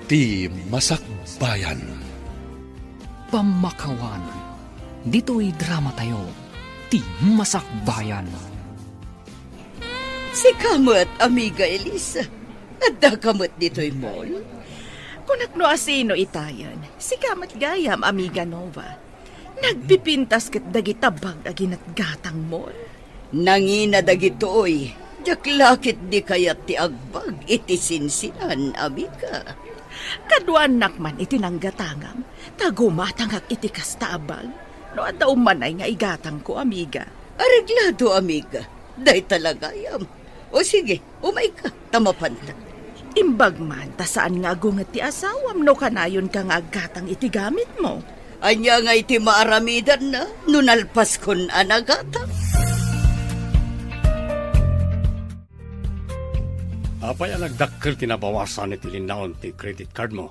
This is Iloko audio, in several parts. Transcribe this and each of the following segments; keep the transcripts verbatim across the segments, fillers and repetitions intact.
Ti Masakbayan. Pammakawan, ditoy dramatayo, Ti Masakbayan. Sika met, Amiga Elisa. Adda ka met ditoy mall? Kunak no asino itayen. Sika met gayam, Amiga Nova. Nagpipintas ket dagita bag a ginatgatang mall. Nangina dagitoy, diak la ketdi kayat ti agbag iti sinsinan, amiga. Kaduanak man iti nanggatangam, ta gumatangak iti kasta a bag. No adda ummanay nga igatangko, amiga. Areglado, amiga. Dayta la gayam. O sige, umayka, ta mapanta. Imbag man, ta saan nga agunget ti asawam no kanayonka nga aggatang iti gamitmo. Ania ngay ti maaramidanna no nalpaskon a nagatang? Apay a nagdakkel ti nabawasan iti linnaon ti credit cardmo?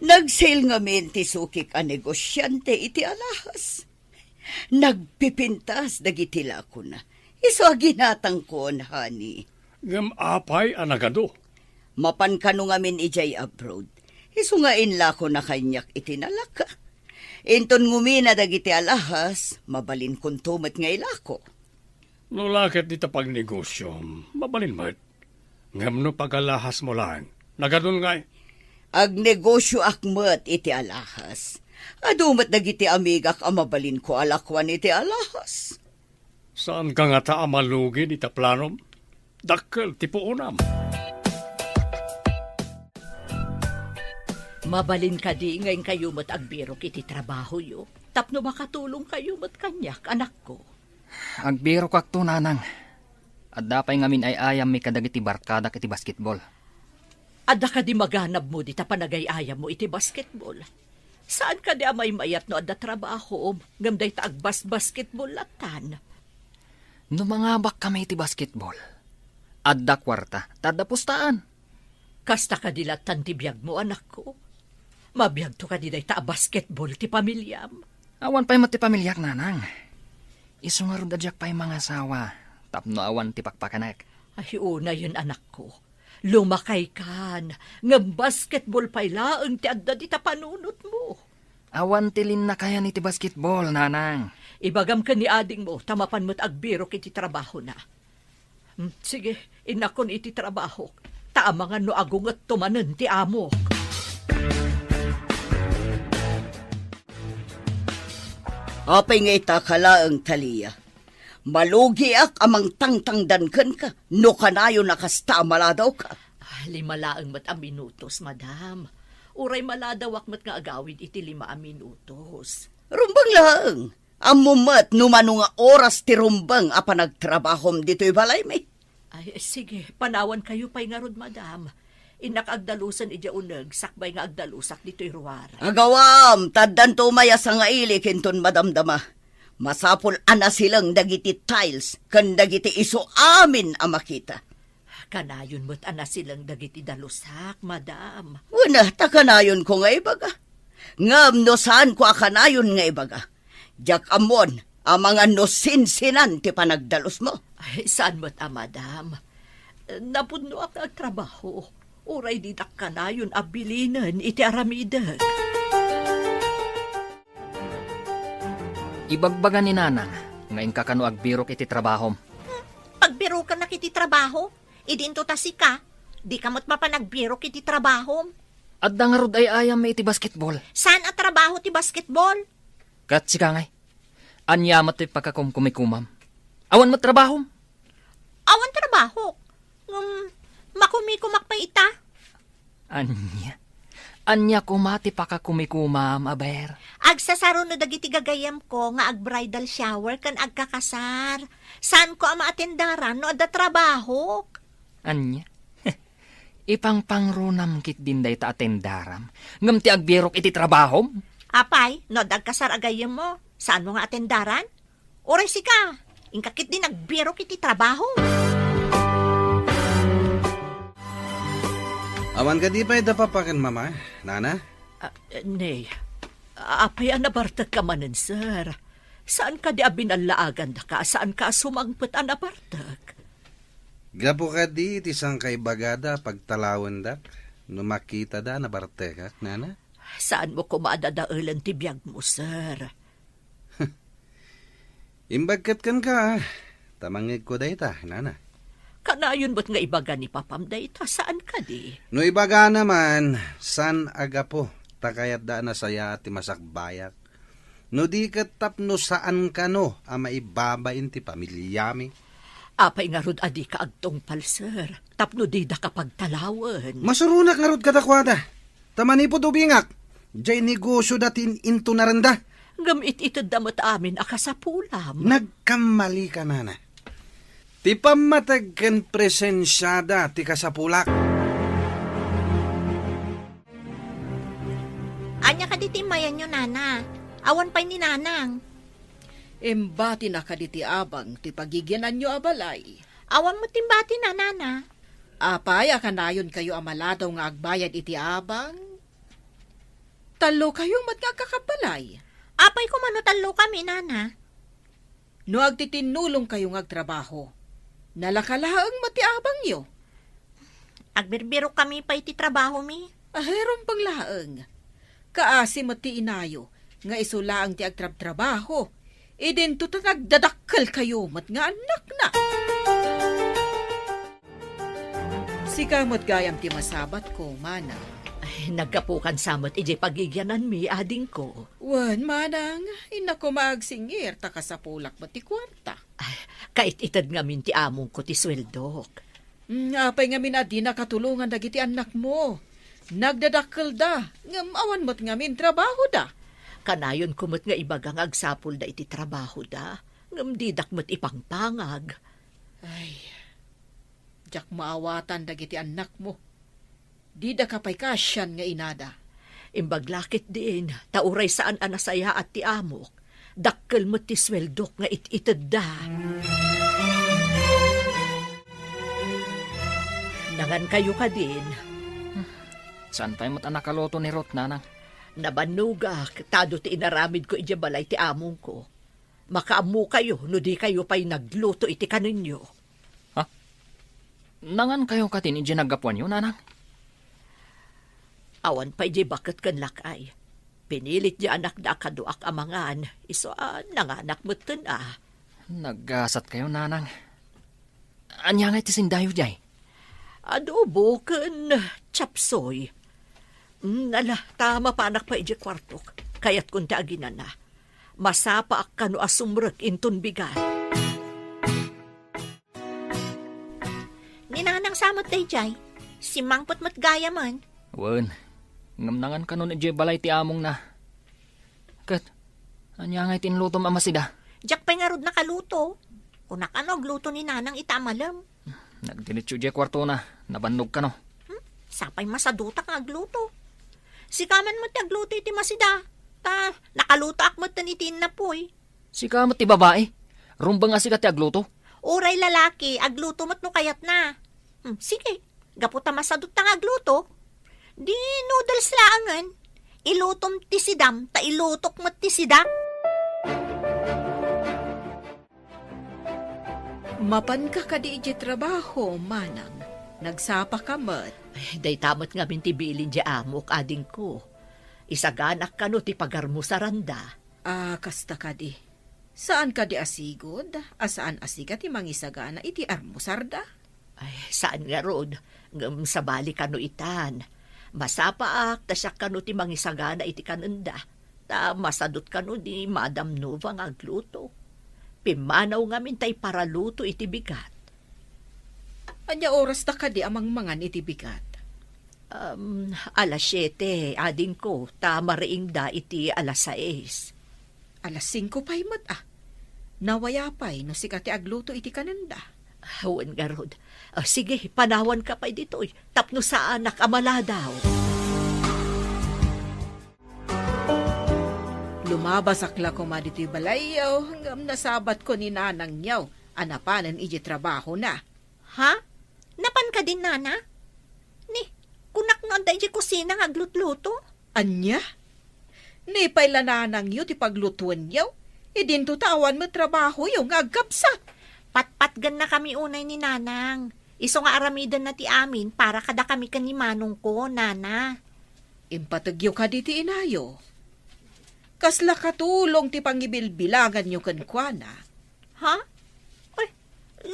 Nag-sale ngamin ti sukik a negosiante iti alahas. Nagpipintas dagiti lakona. Isu a ginatangkon, honey. Ngem apay a nagadu? Mapan kano ngamin idiay abroad. Isu nga inlakona kaniak iti nalaka. Inton ngumina dagiti alahas, mabalinkonto met nga ilako. No la ket dita pagnegosiom, mabalin met. Ngem no pagalahasmo laeng, nagadun ngay? Agnegosioak met iti alahas. Adu met dagiti amigak a mabalinko a lakuan iti alahas. Saanka ngata a malugi dita planom? Dakkel ti puonam. Mabalin kadi nga inkayo met agbirok iti trabahoyo tapno makatulongkayo met kaniak, anakko? Agbirokakto, nanang. Adda pay ngamin ay-ayammi kadagiti barkadak iti basketball. Adda kadi maganabmo dita panagay-ayammo iti basketball? Saan kadi a maymayat no adda trabahom, ngem dayta agbasbasketball lattan? No mangabakkami iti basketball, adda kuarta, ta adda pustaan. Kasta kadi lattan ti biagmo, anakko? Mabiagto kadi dayta a basketball ti pamiliam? Awan pay met ti pamiliak, nanang. Isu ngarud a diak pay mangasawa tapno awan ti pakpakanek. Ay, unayen, anakko. Lumakaykan, ngem basketball pay laeng ti adda dita panunotmo. Awan ti linnakayan iti basketball, nanang. Ibagam ken ni adingmo, ta mapan met agbirok iti trabahona. Hmm, sige, innakon iti trabahok, ta amangan no agungetto manen ti amok. Apay nga ita ka laeng, Talia? Malugiak a mangtangtangdan kenka no kanayon a kasta a maladawka. Ah, lima laeng met a minutos, madam. Uray maladawak met nga agawid iti lima a minutos. Rumbeng laeng. Ammom met no mano nga oras ti rumbeng a panagtrabahom ditoy balaymi? Ay, sige, panawankayo pay ngarud, madam. Innak agdalusen idiay uneg sakbay nga agdalusak ditoy ruara. Agawam, ta addanto umay a sangailik inton madamdama. Masapul a nasileng dagiti tiles ken dagiti isu amin a makita. Kanayon met a nasileng dagiti dalusak, madam. Wen, ta kanayonko nga ibaga. Ngem no saanko a kanayon nga ibaga, diak ammon amangan no sinsinan ti panagdalusmo. Ay, saan met a, madam. Napudnoak nga agtrabaho. Uray didak kanayon a bilinen iti aramidek. Ibagbaga ni nanang nga inka kano agbirok iti trabahom. Hmm, pagbirokanak iti trabaho? Idinto ta sika, dika met mapan agbirok iti trabahom. Adda ngarud ay-ayammi iti basketball. Saan a trabaho ti basketball? Ket sika ngay, ania met ti pakakumkumikumam? Awan met trabahom? Awan trabahok. Ngem, makumikumak pay ita. Ania? Ania koma ti pakakumikumam, aber? Agsasaro no dagiti gagayyemko nga ag-bridal shower ken agkakasar. Saanko a maatendaran no adda trabahok. Ania? Ipangpangrunam ketdin dayta atendaram, ngem ti agbirok iti trabahom? Apay, no adda agkasar a gayyemmo, saanmo nga atendaran? Uray sika, inka ketdi nagbirok iti trabaho. Awan kadi pay da papa ken mama, nana? Ah, eh, ne, apay a nabartekka manen, sir? Saan kadi a binallaagandaka a saanka a sumangpet a nabartek? Gapu kadi iti sangkaibagada a pagtalawendak, No makitada, nabartekak, nana? Saanmo koma a dadaelen ti biagmo, sir. Imbag ket kenka, ta mangngegko dayta, nana. Kanayon met nga ibaga ni papam dayta, saan kadi? No ibagana man, saan a gapu, ta kayatda a nasayaat ti masakbayak. No di ket tapno saan kano a maibabain ti pamiliami. Apay ngarud a dika agtungpal, sir, tapno didaka pagtalawen? Masuronak ngarud kadakuada. Ta manipud ubingak, diay negosioda ti in-, intunarenda. Ngem it-itedda met amin a kasapulam. Nagkammalika, nana. Ti pammateg ken presensiada ti kasapulak. Ania kadi ti immayanyo, nana? Awan pay ni nanang. Imbatina kadi ti abang ti pagigiananyo a balay? Awan met imbatina, nana. Apay a kanayonkayo a maladaw nga agbayad iti abang? Tallokayo met nga agkakabbalay. Apay koma no tallokami, nana? No agtitinnulongkayo nga agtrabaho, nalaka laeng met ti abangyo. Agbirbirok kami pay ti trabahomi. Ay, rumbeng laeng. Kaasi met ti inayo nga isu laeng ti agtrabtrabaho. Idinto ta nagdadakkelkayo met nga annakna. Sika met gayam ti masabatko, manang. Ay, naggapukan sa met idiay pagigiananmi, adingko. Wen, manang, innak koma agsingir ta kasapulak met ti kuarta. Ay, kait-ited ngamin ti amongko ti sueldok. Mm, apay ngamin a dina katulongan dagiti annakmo? Nagdadakkelda, ngem awan met ngamin trabahoda. Kanayonko met nga ibaga nga agsapulda iti trabahoda, ngem didak met ipangpangag. Ay, diak maawatan dagiti annakmo. Didaka pay kaasian nga inada. Imbag la ketdin, ta uray saan a nasayaat ti amok, dakkel met ti sueldok nga it-itedda. Nangankayo kadin? Saan pay met a nakaluto ni Ruth, nanang? Nabannogak, ta adu ti inaramidko idiay balay ti amongko. Makaammokayo no dikayo pay nagluto iti kanenyo. Ha? Nangankayo katin idiay naggapuanyo, nanang? Awan pay diay baket ken lak-ay. Pinilit diay anakda a kaduak a mangan, isu a nanganak metten a. Naggasatkayo, nanang. Ania ngay ti sindayo diay? Adobo ken chapsoy. Mm, ala, ta mapanak pay idiay kuartok. Kayatkon ti aginana. Masapaak kano a sumrek inton bigat. Ni nanang sa met daydiay, simmangpet met gayamen. Wen, ngem nangan kano idiay balay ti amongna. Ket, ania ngay ti inlutom a masida? Diak pay ngarud nakaluto. Kunak a no agluto ni nanang ita a malem. Nagdiretso idiay kuartona, nabannog kano. Hmm? Sapay masadutak nga agluto. Sika man met ti agluto iti masida. Ta, nakalutoak met iti innapoy. Sika met ti babai. Rumbeng a sika ti agluto. Uray lalaki, agluto met no kayatna. Hmm, sige, gapu ta masadutta nga agluto, di noodles laengen. Ilutom ti sidam, ta ilutok met ti sidak. Mapanka kadi idiay trabaho, manang? Nagsapaka met? Ay, dayta met ngamin ti bilin diay amok, adingko. Isaganak kano ti pagarmusaranda. Ah, kasta kadi. Saan kadi a sigud a saan a sika ti mangisagana iti armusarda? Ay, saan ngarud, ngem sabali kano itan. Masapaak ta siak kano ti mangisagana iti kanenda, ta masadut kano ni Madam Nova nga agluto. Pimmanaw ngamin ta iparaluto iti bigat. Ania oras ta kadi a mangmangan iti bigat? Um, alas siete, adingko, ta mariingda iti alas sais. Alas singko pay met, a. Nawaya pay no sika ti agluto iti kanenda. Wen ngarud. Ah, sige, panawanka pay ditoy, tapno saanak a maladaw. Lumabasak la koma ditoy balayyo, ngem nasabatko ni nanangyo a napanen idiay trabahona. Ha? Napan kadin, nana? Ni, kunak no adda idiay kusina nga aglutluto? Ania? Ni pay la nanangyo ti paglutuenyo? Idinto ta awan met trabahoyo nga agkabsat. Patpatgannakami unay ni nanang. Isu nga aramidenna ti amin para kadakami ken ni manongko, nana. Impategyo kadi ti inayo. Kasla katulong ti pangibilbilanganyo kenkuana. Ha? Ay,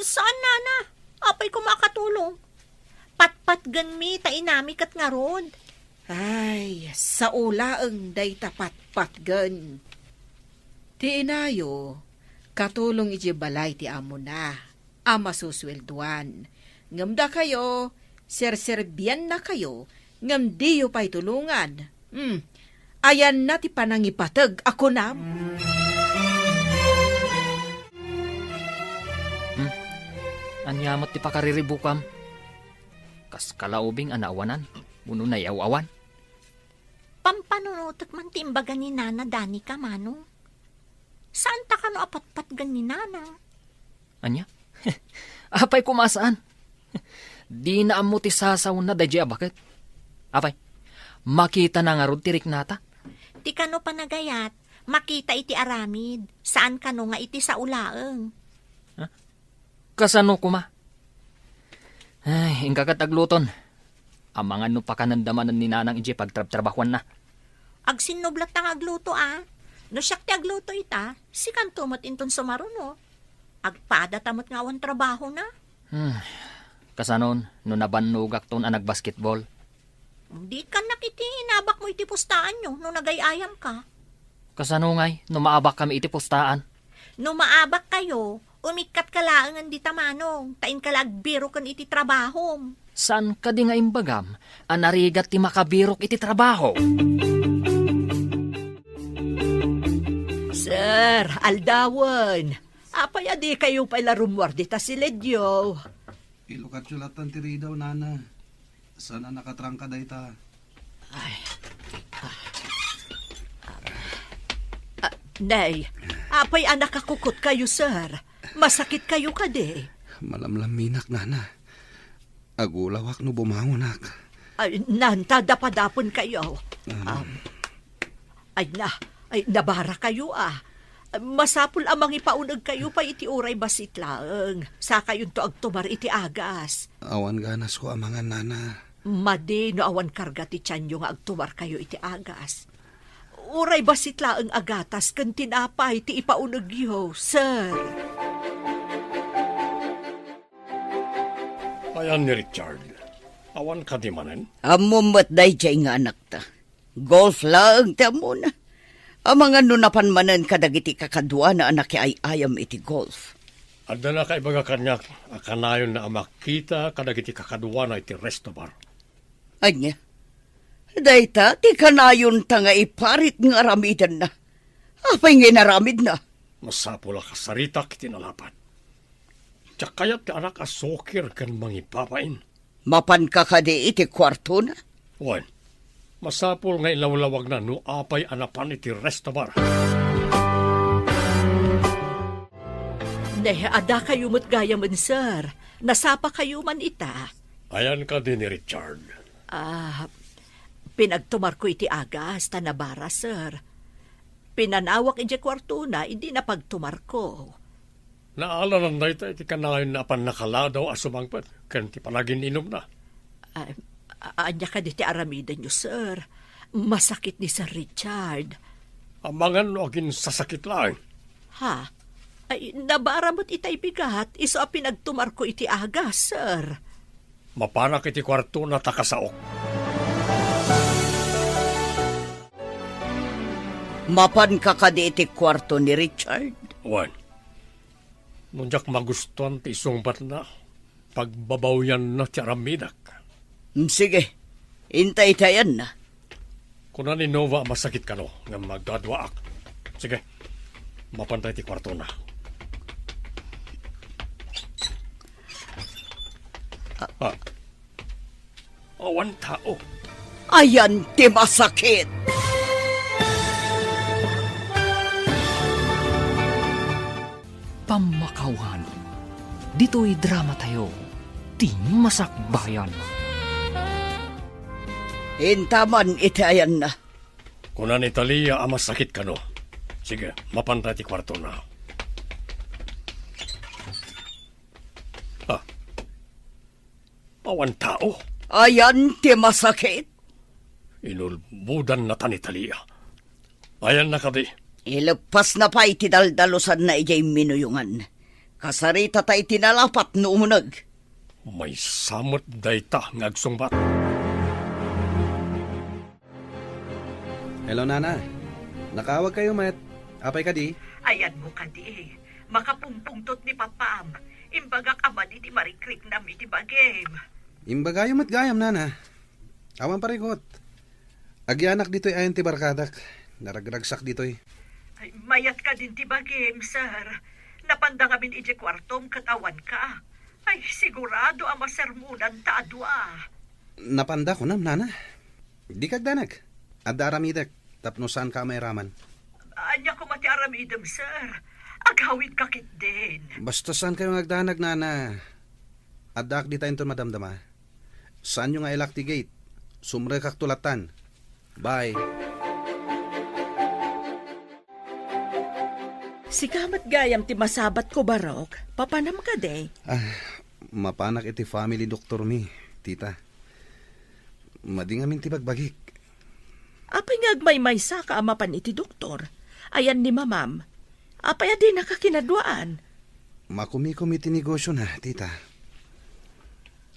saan, nana? Apay koma a katulong? Patpatgenmi ta inami ket ngarud. Ay, sao laeng dayta patpatgen. Ti inayo, katulong iti balay ti amona a masusueldoan. Ngem dakayo, serserbiannakayo, ngem diyo pay tulongan. Hmm, ayanna ti panangipateg a kunam? Hmm, ania met ti pakariribukam? Kas kalaubing a naawanan, wenno nayaw-awan? Pampanunotek man ti imbaga ni Nana Danica, manong. Saanta kano a patpatgen ni Nana? Ania? Apay koma a saan? Dina ammo ti sasaona daydiay a baket. Apay, makitana ngarud ti riknata? Ti kano panagayat, makita iti aramid, saan kano nga iti sao laeng. Ha? Kasano koma? Ay, inka ket agluton. Amangan no pakanenda manen ni Nanang idiay pagtrabtrabahuanna. Agsinnublatta nga agluto, a. No siak ti agluto ita, sikanto met inton sumaruno. Agpadata met nga awan trabahona. Hmm. Kasanon, no nabannogakton a nagbasketball? Dikannak iti inabakmo iti pustaanyo no nagay-ayamka. Kasano ngay no maabakkami iti pustaan? No maabakkayo, umikkatka laengen dita, manong, ta inka la agbiroken iti trabahom. Saan kadi nga imbagam a narigat ti makabirok iti trabaho? Sir, aldawen. Apay a dikayo pay la rummuar dita siledyo? Ilukatyo lattan ti ridaw, nana. Saan a nakatrangka dayta. Ay. Ah. Ah, nay, apay a nakakukot kayo, sir? Masakit kayo kadi? Malamlaminak, nana. Agulawak no bumangonak. Ay, nanta, dapadapenkayo. Ah. Um, Ay na, ay, nabara kayo, a. Masapul a mangipauneg kayo pay iti uray bassit laeng. Sakayonto agtumar iti agas. Awan ganasko amangan, nana. Madi no awan karga ti tianyo nga agtumar kayo iti agas. Uray bassit laeng a gatas ken tinapay ti ipaunegyo, sir. Ayan ni Richard. Awan kadi manen? Ammom met daydiay nga anakta. Golf laeng ti ammona. Amangan no napan manen kadagiti kakaduana a nakiay-ayam iti golf. Adda nakaibaga kaniak a kanayonna a makita kadagiti kakaduana iti resto bar. Ania? Dayta ti kanayonta nga iparit nga aramidenna. Apay nga inaramidna? Masapul a kasaritak iti nalapad. Diak kayat ti anak a sokir ken mangibabain. Mapanka kadi iti kuartona? Wen, masapul nga ilawlawagna no apay a napan iti resto bar. Ne, adda kayo met gayamen, sir. Nasapa kayo man ita. Ayan kadi ni Richard? Ah, pinagtumarko iti agas ta nabara, sir. Pinanawak idiay kuartona idi napagtumarko. Naalanan dayta iti kanayonna a pannakaladaw a sumangpet ken ti panagin-inumna. Ah, a-, ania kadi ti aramidenyo, sir? Masakit ni Sir Richard. Amangan no aginsasakit laeng. Ha? Ay, nabara met itay bigat, isu a pinagtumarko iti agas, sir. Mapanak iti kuartona ta kasaok. Mapanka kadi iti kuarto ni Richard? Wen. No diak magustuan ti isungbatna, pagbabawianna ti aramidek. Mm, sige. Intaytayanna. Kuna ni Nova a masakit kano, ngem aggaduaak. Sige, mapantay ti kuartona. Ah. Awan tao. Ayan ti masakit. Pammakawhan. Ditoy drama tayo, ti masakbayan. Intaman iti ayanna. Kuna ni Talia a masakit kano. Sige, mapantay ti kuartona. Ah. Awan tao. Ayan ti masakit. Inulbodannata ni Talia. Ayanna kadi? Ileppasna pay ti daldalusanna idiay minuyongan. Kasaritata iti nalapat no umuneg. Maysa met dayta nga agsungbat. Hello, Nana. Nakaawagkayo met. Apay kadi? Ayanmo kadi, makapungpungtot ni Papam. Imbagak a madi ti marikriknam iti bagim. Imbagayo met gayam, Nana. Awan parigot. Agyanak ditoy ayan ti barkadak. Naragragsak ditoy. Ay, mayat kadin ti bagim, sir. Napanda ngamin idiay kuartom ket awanka. Ay, sigurado a masermonanta a dua. Napanda kunam, Nana? Dika agdanag. Adda aramidek tapno saanka a mairaman. Ania koma ti aramidem, sir? Agawidka ketdin. Basta saankayo nga agdanag, Nana. Addaak dita inton madamdama. Saanyo nga ilak ti gate. Sumrekakto lattan. Bye. Sika met gayam ti masabatko, Barok. Papanam kadi? Ah, mapanak iti family doctor mi, tita. Madi ngamin ti bagbagik. Apay nga agmaymaysaka a mapan iti doktor? Ayan ni mamam. Apay a dinaka kinaduaan? Makumikom iti negosiona, tita.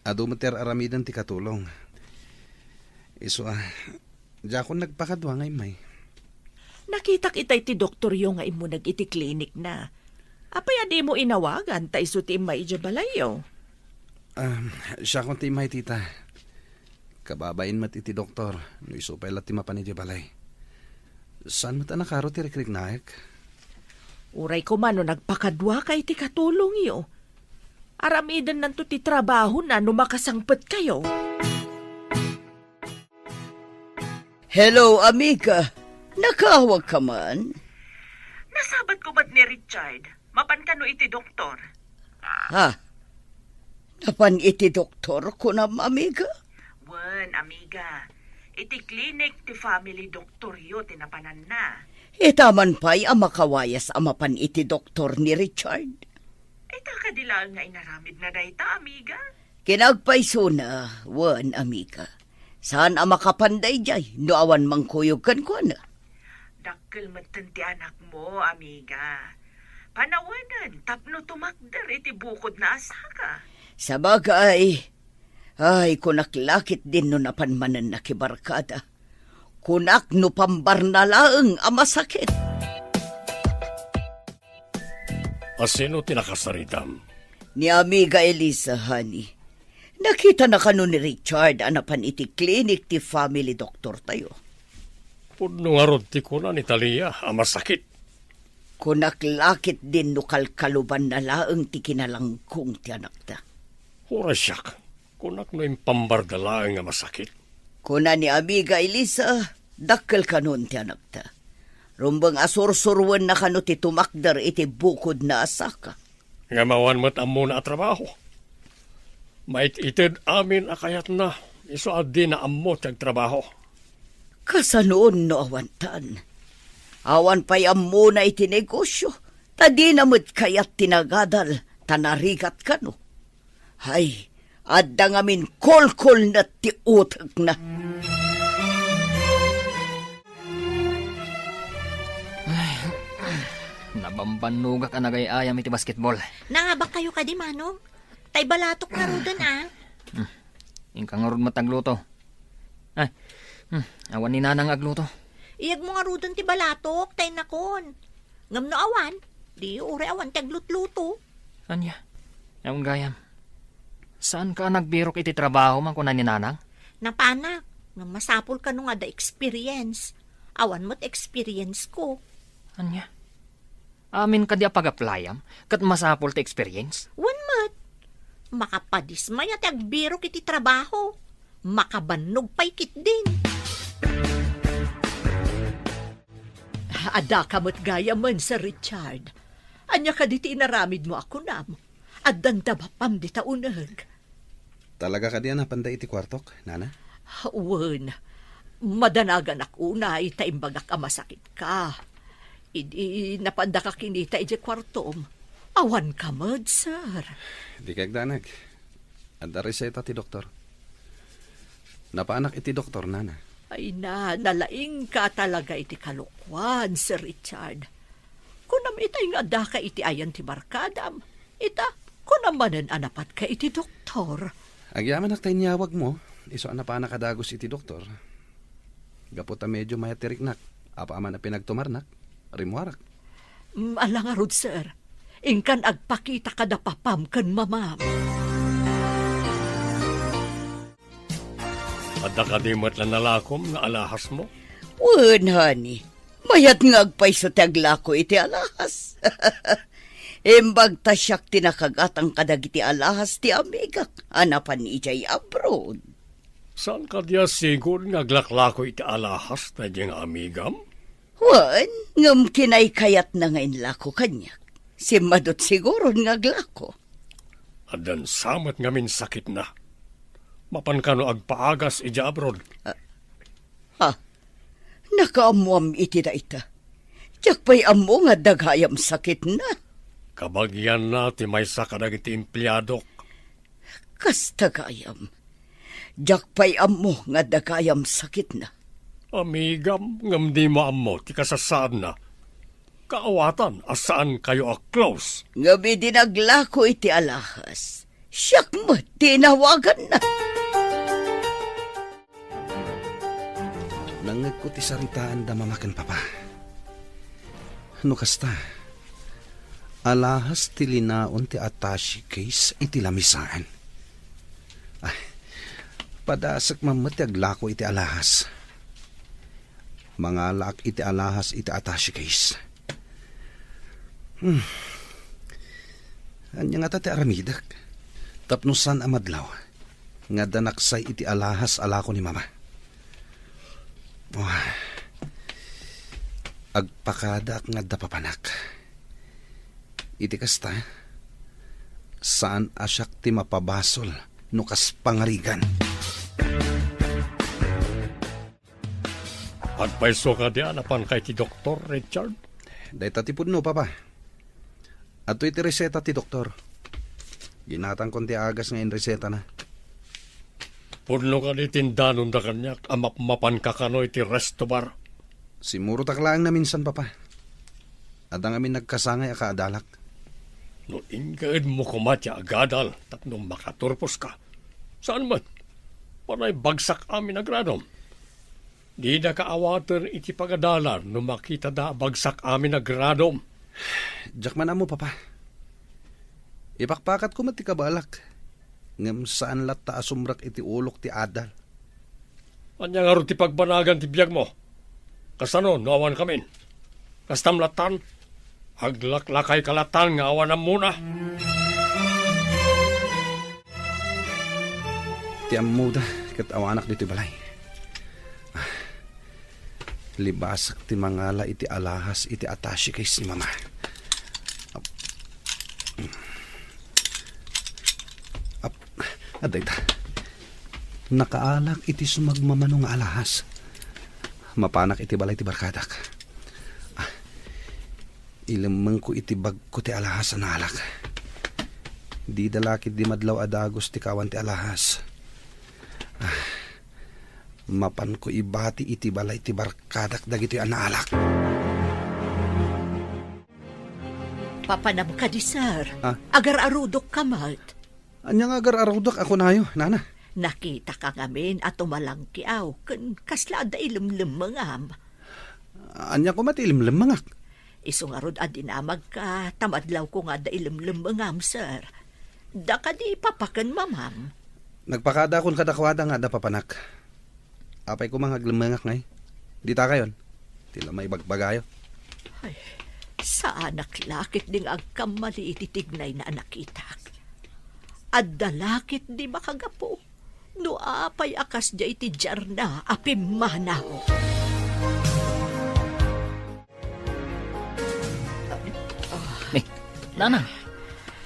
Adu met ti ar-aramiden ti katulong. Isu a, diakon nagpakadua nga immay. Nakitak itay ti doktoryo nga immuneg iti klinikna. Apay a dimo inawagan ta isu ti immay idiay balayyo? Um, siakon ti immay, tita. Kababain met iti doktor no isu pay la ti mapan idiay balay. Saan met a nakaro ti rikriknaek? Uray koma no nagpakaduaka iti katulongyo. Aramidennanto ti trabahona no makasangpetkayo. Hello, amiga. Nakaawagka man? Nasabatko met ni Richard. Mapan kano iti doktor? Ha? Napan iti doktor, kunam, amiga? Wen, amiga. Iti klinik ti family doktoryo ti napananna. Ita man pay a makawayas a mapan iti doktor ni Richard. Ita kadi laeng nga inaramidna dayta, amiga? Kinagpaysona, wen, amiga. Saan a makapan daydiay no awan mangkuyog kenkuana? Dakkel metten ti anakmo, amiga. Panawanen tapno tumakder iti bukodna a saka. Sabagay, ay, kunak la ketdin no napan manen nakibarkada. Kunak no pambarna laeng a masakit. A sino ti nakasaritam? Ni Amiga Elisa, honey. Nakitana kano ni Richard a napan iti klinik ti family doktortayo. Pudno ngarud ti kuna ni Talia a masakit. Kunak la ketdin no kalkalubanna laeng ti kinalangkong ti anakta. Uray siak, kunak no impambarda laeng a masakit. Kuna ni Amiga Elisa, dakkel kanon ti anakta. Rumbeng a sursuroenna kano ti tumakder iti bukodna a saka. Ngem awan met ammona a trabaho. Maited amin a kayatna, isu a dina ammo ti agtrabaho. Kasanoon no awantan? Awan pay ammona iti negosyo, ta dina met kayat ti nagadal, ta narigat kano. Hay, adda ngamin kolkolnet ti utekna. Ay, nabambannogak a nagay-ayam iti basketball. Nangabak kayo kadi, Manong? Tay balatok ngaruden, ah. Hmm. Inka ngarud met agluto. Ay, hmm, awan ni Nanang agluto. Iyagmo ngaruden ti balatok, tay nakon. Ngem no awan, di uray awan ti aglutluto. Ania? Awan gayam. Saanka a nagbirok iti trabaho man kuna ni Nanang? Napanak, ngem masapul kano nga adda experience. Awan met experience ko. Ania? Amin kadi a pag-applyam, ket masapul ti experience? Wen met. Makapadismaya ti agbirok iti trabaho. Makabannog pay ketdin. Adda ka met gayamen, Sir Richard. Ania kadi ti inaramidmo a kunam? Addan da bapam dita uneg. Talaga kadi a napanda iti kuartok, Nana? Wen, madanaganak unay ta imbagak a masakitka. Idi napandaka kinita idiay kuartom, awanka met, sir. Dika agdanag. Adda reseta ti doktor. Napaanak iti doktor, nana. Ay na, nalaingka talaga iti kalokuan, Sir Richard. Kunam itay nga addaka iti ayan ti barkadam. Ita, kunam manen a napatka iti doktor. Agyamanak ta inyawagmo, isu a napanak a dagus iti doktor. Gapu ta medio mayat ti riknak, apaman a pinagtumarnak, rimmuarak. Mm, ala ngarud, sir. Inkan agpakita kada papam ken mamam. Adda kadi met la nalakom nga alahasmo? Wen, honey. Mayat nga agpayso ti aglako iti alahas. Imbag ta siak ti nakagatang kadagiti alahas ti amigak a napan idiay abroad. Saan kadi a sigud nga aglaklako iti alahas daydi nga amigam? Wen, ngem kinaykayatna nga inlako kaniak. Simmadut siguron nga aglako. Addan sa met ngamin sakitna. Mapan kano agpaagas idiay abroad? Ah, ha? Nakaammoam iti dayta. Diak pay ammo nga adda gayam sakitna. Kabagianna ti maysa kadagiti empleadok. Kasta gayam. Diak pay ammo nga adda gayam sakitna. Amigam, ngem dimo ammo ti kasasaadna. Kaawatan a saankayo a close. Ngem idi naglako iti alahas, siak met ti inawaganna. Nangngegko ti saritaanda mama ken papa. No kasta, alahas ti linaon ti attache case iti lamisaan. Ay, padasek man met ti aglako iti alahas. Mangalaak iti alahas iti attache case. Hmm. Ania ngata ti aramidek? Tapno saan a madlaw nga adda naksay iti alahas a lako ni mama. Oh. Agpakadaak nga adda papanak. Iti kasta, saan a siak ti mapabasol no kas pangarigan. Agpayso kadi a napanka iti doktor, Richard? Dayta ti pudno, Papa. Adtoy ti reseta ti doktor. Ginatangkon ti agas nga inresetana. Pudno kadi ti indanonda kaniak a mapmapanka kano iti resto bar? Simmurotak laeng naminsan, Papa. Adda ngamin nagkasangay a kaadalak. No inkaedmo koma ti agadal tapno makaturposka, saan met? Panay bagsak amin a gradom. Dida kaawaten iti pagadalan no makitada a bagsak amin a gradom. Diak man ammo, Papa. Ipakpakatko met ti kabaelak, ngem saan latta a sumrek iti ulok ti adal. Ania ngarud ti pagbanagan ti biagmo? Kasano no awan kamin? Kastam lattan? Aglaklakayka lattan nga awan ammona. Ti ammoda ket awanak ditoy balay. Ah, libasak ti mangala iti alahas iti attache case ni Mama. Ap-, ap-, adda ita. Nakaalak iti sumagmamano nga alahas. Mapanak iti balay ti barkadak. Ah, ilemmengko iti bagko ti alahas a naalak. Dida la ketdi madlaw a dagus ti kawan ti alahas. Ah, mapanko ibati iti balay ti barkadak dagitoy a naalak. Papanam kadi, sir? Ah? Agar-arudok ka met. Ania nga agar-arudok a kunayo, nana? Nakita ka ngamin a tumalangkiaw, ken kasla adda ilemlemmengam. Ania koma ti ilemlemmengak? Isu ngarud a dinamag ka, ta madlaw ko nga adda ilemlemmengam, sir. Da kadi papa ken mamam? Nagpakadakon kadakuada nga adda papanak. Apay koma nga aglemmengak ngay? Dita kayon. Ti la maibagbagayo. Ay, saanak la ketdi nga agkammali iti tignayna a nakitak. Adda la ketdi makagapu no apay a kasdiay ti diarna a pimmanaw. Ni, Nanang,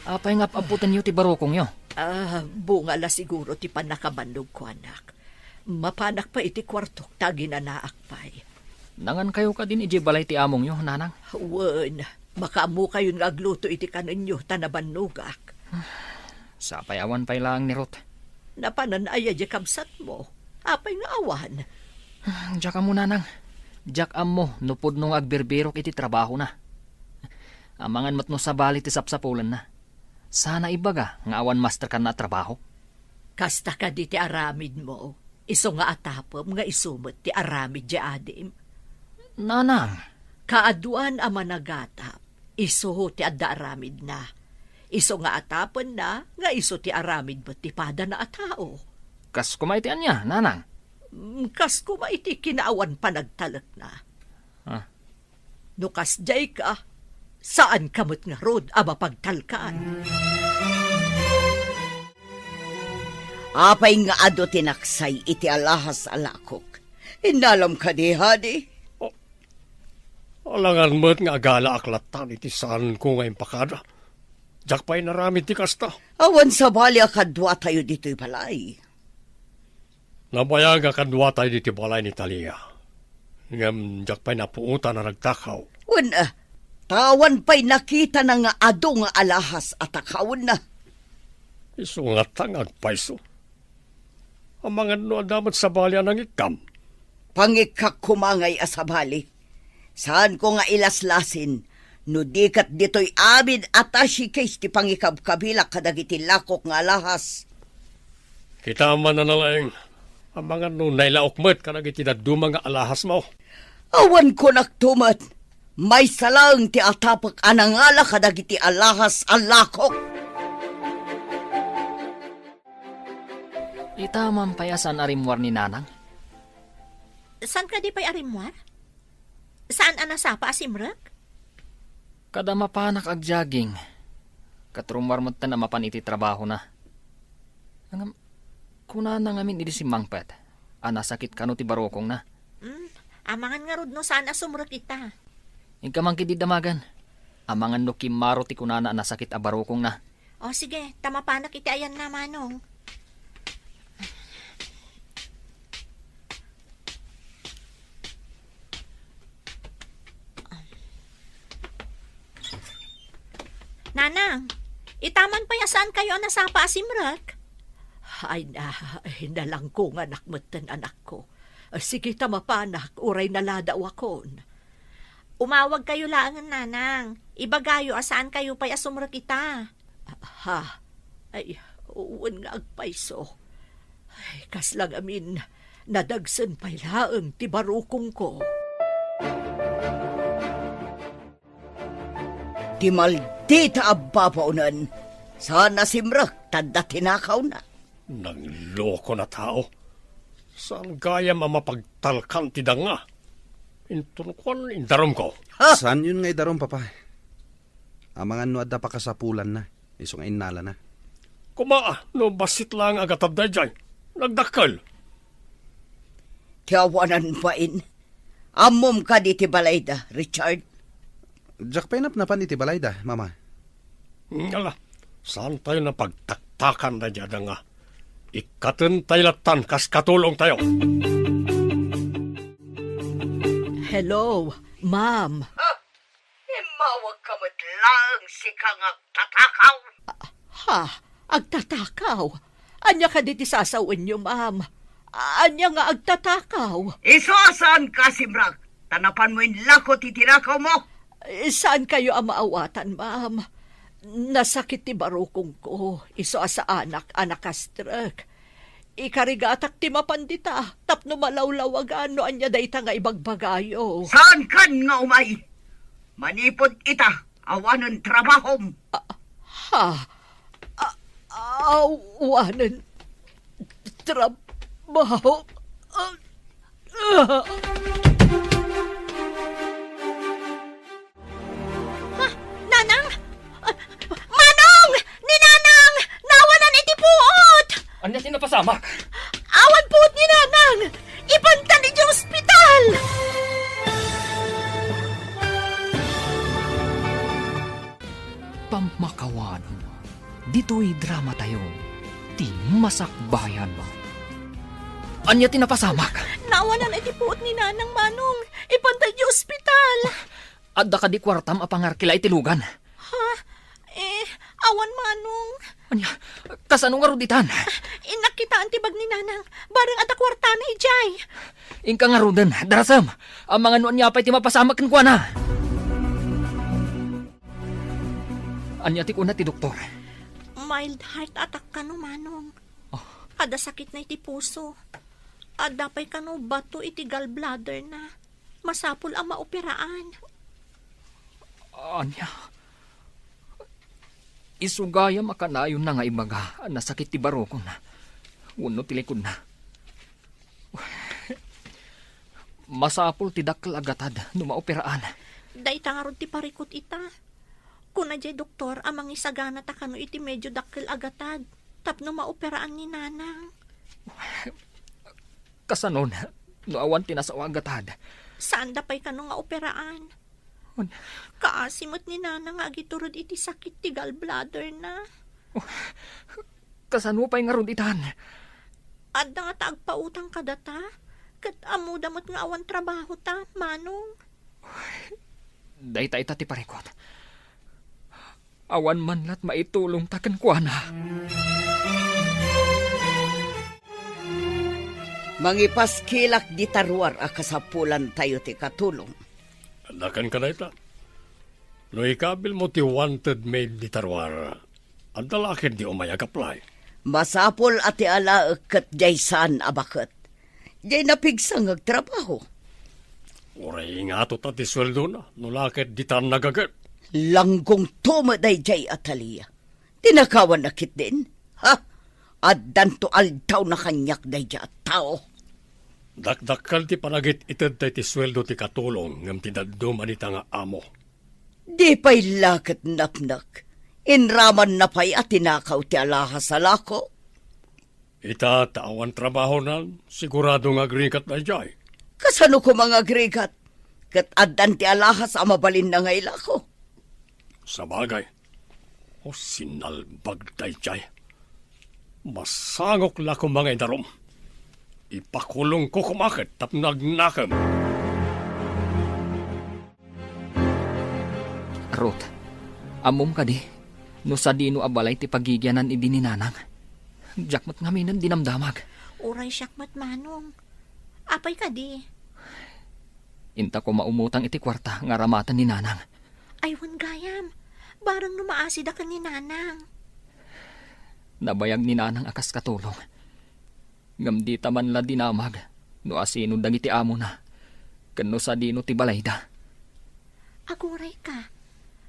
apay nga ap-aputenyo ti barukongyo? Ah, bunga la siguro ti pannakabannogko, anak. Mapanak pay iti kuartok ta aginanaak pay. Nangankayo kadin idiay balay ti amongyo, Nanang? Wen, makaammokayon nga agluto iti kanenyo ta nabannogak. Sapay awan pay laeng ni Ruth. Napanan aya diay kabsatmo? Apay nga awan? Diak ammo, nanang. Diak ammo no pudno nga agbirbirok iti trabahona. Amangan met no sabali ti sapsapulenna. Sana ibaga nga awan master kanna a trabaho. Kasta kadi ti aramidmo, isu nga atapem nga isu met ti aramid diay adim? Nanang. Kaaduan a managatap, isu ti adda aramidna. Isu nga atapenna nga isu ti aramid met ti padana a tao. Kas koma iti ania, nanang? Mm, kas koma iti kinaawan panagtalekna. Ah. No kasdiay ka, saan ka met ngarud a mapagtalkan. Apay nga adu ti naksay iti alahas a lakok? Innalam kadi, Hadi? Oh, alangan met nga agalaak lattan iti saanko nga impakada. Diak pay naramid ti kasta. Awan sabali a kaduatayo ditoy balay. Nabayag a kaduatayo ditoy balay ni Talia. Ngem diak pay napuotan a nagtakaw. Wen, ah, ta awan pay nakitana nga adu nga alahas a takawenna. Isu ngata nga agpayso. Amangan no adda met sabali a nangikkam. Pangikkak koma ngay a sabali. Saanko nga ilaslasin no di ket ditoy amin a tashikis ti pangikabkabilak kadagiti lakok nga alahas. Kitaem a nalaing, amangan no nailaok met kadagiti dadduma nga alahasmo. Awan kunakto met, maysa laeng ti atapek a nangala kadagiti alahas a lakok. Ita man pay a saan a rimmuar ni Nanang? Saan kadi pay a rimmuar? Saan a nasapa a simrek? Kada mapanak agjaging, ket rummuar metten a mapan iti trabahona. Ngem, kunana ngamin idi simmangpet a nasakit kano ti barukongna. Mm, amangan ngarud no saan a sumrek ita. Inka man ketdi damagen. Amangan no kimmaro ti kunana a nasakit a barukongna. O, sige, ta mapanak iti ayanna, Manong. Nanang, ita man pay a saan kayo a nasapa a simrek? Ay na, ay, nalangkonganak metten, anakko. Sige ta mapanak, uray naladawakon. Umawag kayo laengen, Nanang. Ibagayo a saan kayo pay a sumrek ita. Ha? Ay, wen nga agpayso. Ay, kasla ngamin, nadagsen pay laeng ti barukongko. Ti maldita a babaonen, saan a simrek ta adda tinakawna. Nangloko a tao. Saan gayam a mapagtalkan ti danga? Inton kuan, indarumko. Ha? Saanyon nga idarum, Papa. Amangan no adda pakasapulanna, isu nga innalana. Koma, no bassit laeng a gatad daydiay, nagdakkel. Ti awanan bain. Ammom kadi ti balayda, Richard? Diak pay napnapan iti balayda, Mama. Ala, saantayo a pagtaktakan daydiay a danga. Ikkatentayo lattan kas katulongtayo. Hello, ma'am. Ah, immawagka met laeng, sika nga agtatakaw. Ha? Agtatakaw? Ania kadi ti sasawenyo, ma'am? Ania nga agtatakaw? Isu a saanka a simrek, ta napanmo inlako ti tinakawmo. Eh, saan kayo a maawatan, ma'am? Nasakit ti barukongko, isu a saanak a nakastrek. Ikarigatak ti mapan dita, tapno malawlawagan no ania dayta nga ibagbagayo. Saankan nga umay? Manipud ita, awanen trabahom. Ah, ha? Ah, awanen trabaho? Ah, ah. Ha? Nanang? Ah, Manong! Ni Nanang! Nawanan iti puot! Ania ti napasamak? Awan puot ni Nanang! Ipantan idiay ospital! Pammakawan, ditoy dramatayo, ti Masakbayan. Ania ti napasamak? Nawanan iti puot ni Nanang, Manong. Ipantan idiay ospital. Adda kadi kuartam a pangarkila iti lugan? Ha? Eh, Awan, Manong. Ania, kasano ngarud itan? Innak kitaan ti bag ni Nanang. Bareng adda kuartana idiay. Inka ngaruden, darasem. Amangan no ania pay ti mapasamak kenkuana. Ania ti kuna ti doktor? Mild heart attack kano, Manong. Oh. Adda sakitna iti puso. Adda pay kano bato iti gallbladderna. Masapul a maoperaan. Ania? Isu gayam a kanayonna nga ibaga a nasakit ti barukon wenno ti likodna. Masapul ti dakkel a gatad no maoperaan. Dayta ngarud ti parikut ita. Kuna diay doktor a mangisaganata kano iti medio dakkel a gatad tapno maoperaan ni Nanang. Kasano no awan ti nasao a gatad? Saanda pay kano nga operaan. Kaasi met ni Nanang nga agiturod iti sakit ti gallbladderna. Kasano pay ngarud itan? Adda ngata agpautang kadata, ket ammoda met nga awan trabahota, Manong. Dayta ita ti parikut. Awan man la't maitulongta kenkuana. Mangipaskilak dita ruar a kasapulantayo ti katulong. Adda kenka dayta. No ikabilmo ti wanted maid dita ruar, adda la ketdi umay ag-apply. Masapul a ti alaek ket diay saan a baket. Diay napigsa nga agtrabaho. Uray ingato ta ti sueldona, no la ket ditan nagaget. Langgongto met daydiay, Atalia. Tinakawanna ketdin? Ha? Addanto aldawna kaniak daydiay a tao. Dakdakkel ti panagit-ited tay ti sueldo ti katulong ngem ti dadduma dita nga amo. Di pay la ket napnek. Inramanna pay a tinakaw ti alahas a lako. Ita ta awan trabahonan, sigurado nga agrigat daydiay. Kasano koma nga agrigat? Ket addan ti alahas a mabalinna nga ilako. Sabagay. O, sinalbag daydiay. Masangok la koma nga idarum. Ipakulongko koma ket tapno agnakem. Ruth, ammom kadi no sadino a balay ti pagigianan idi ni Nanang? Diak met ngamin dinamdamag. Uray siak met, Manong. Apay kadi? Inta koma umutang iti kuarta nga aramaten ni Nanang. Ay, wen gayam. Bareng no maasida ken ni Nanang. Nabayag ni Nanang a kas katulong. Ngem dita man la dinamag no asino dagiti amona ken no sadino ti balayda. Aguray ka.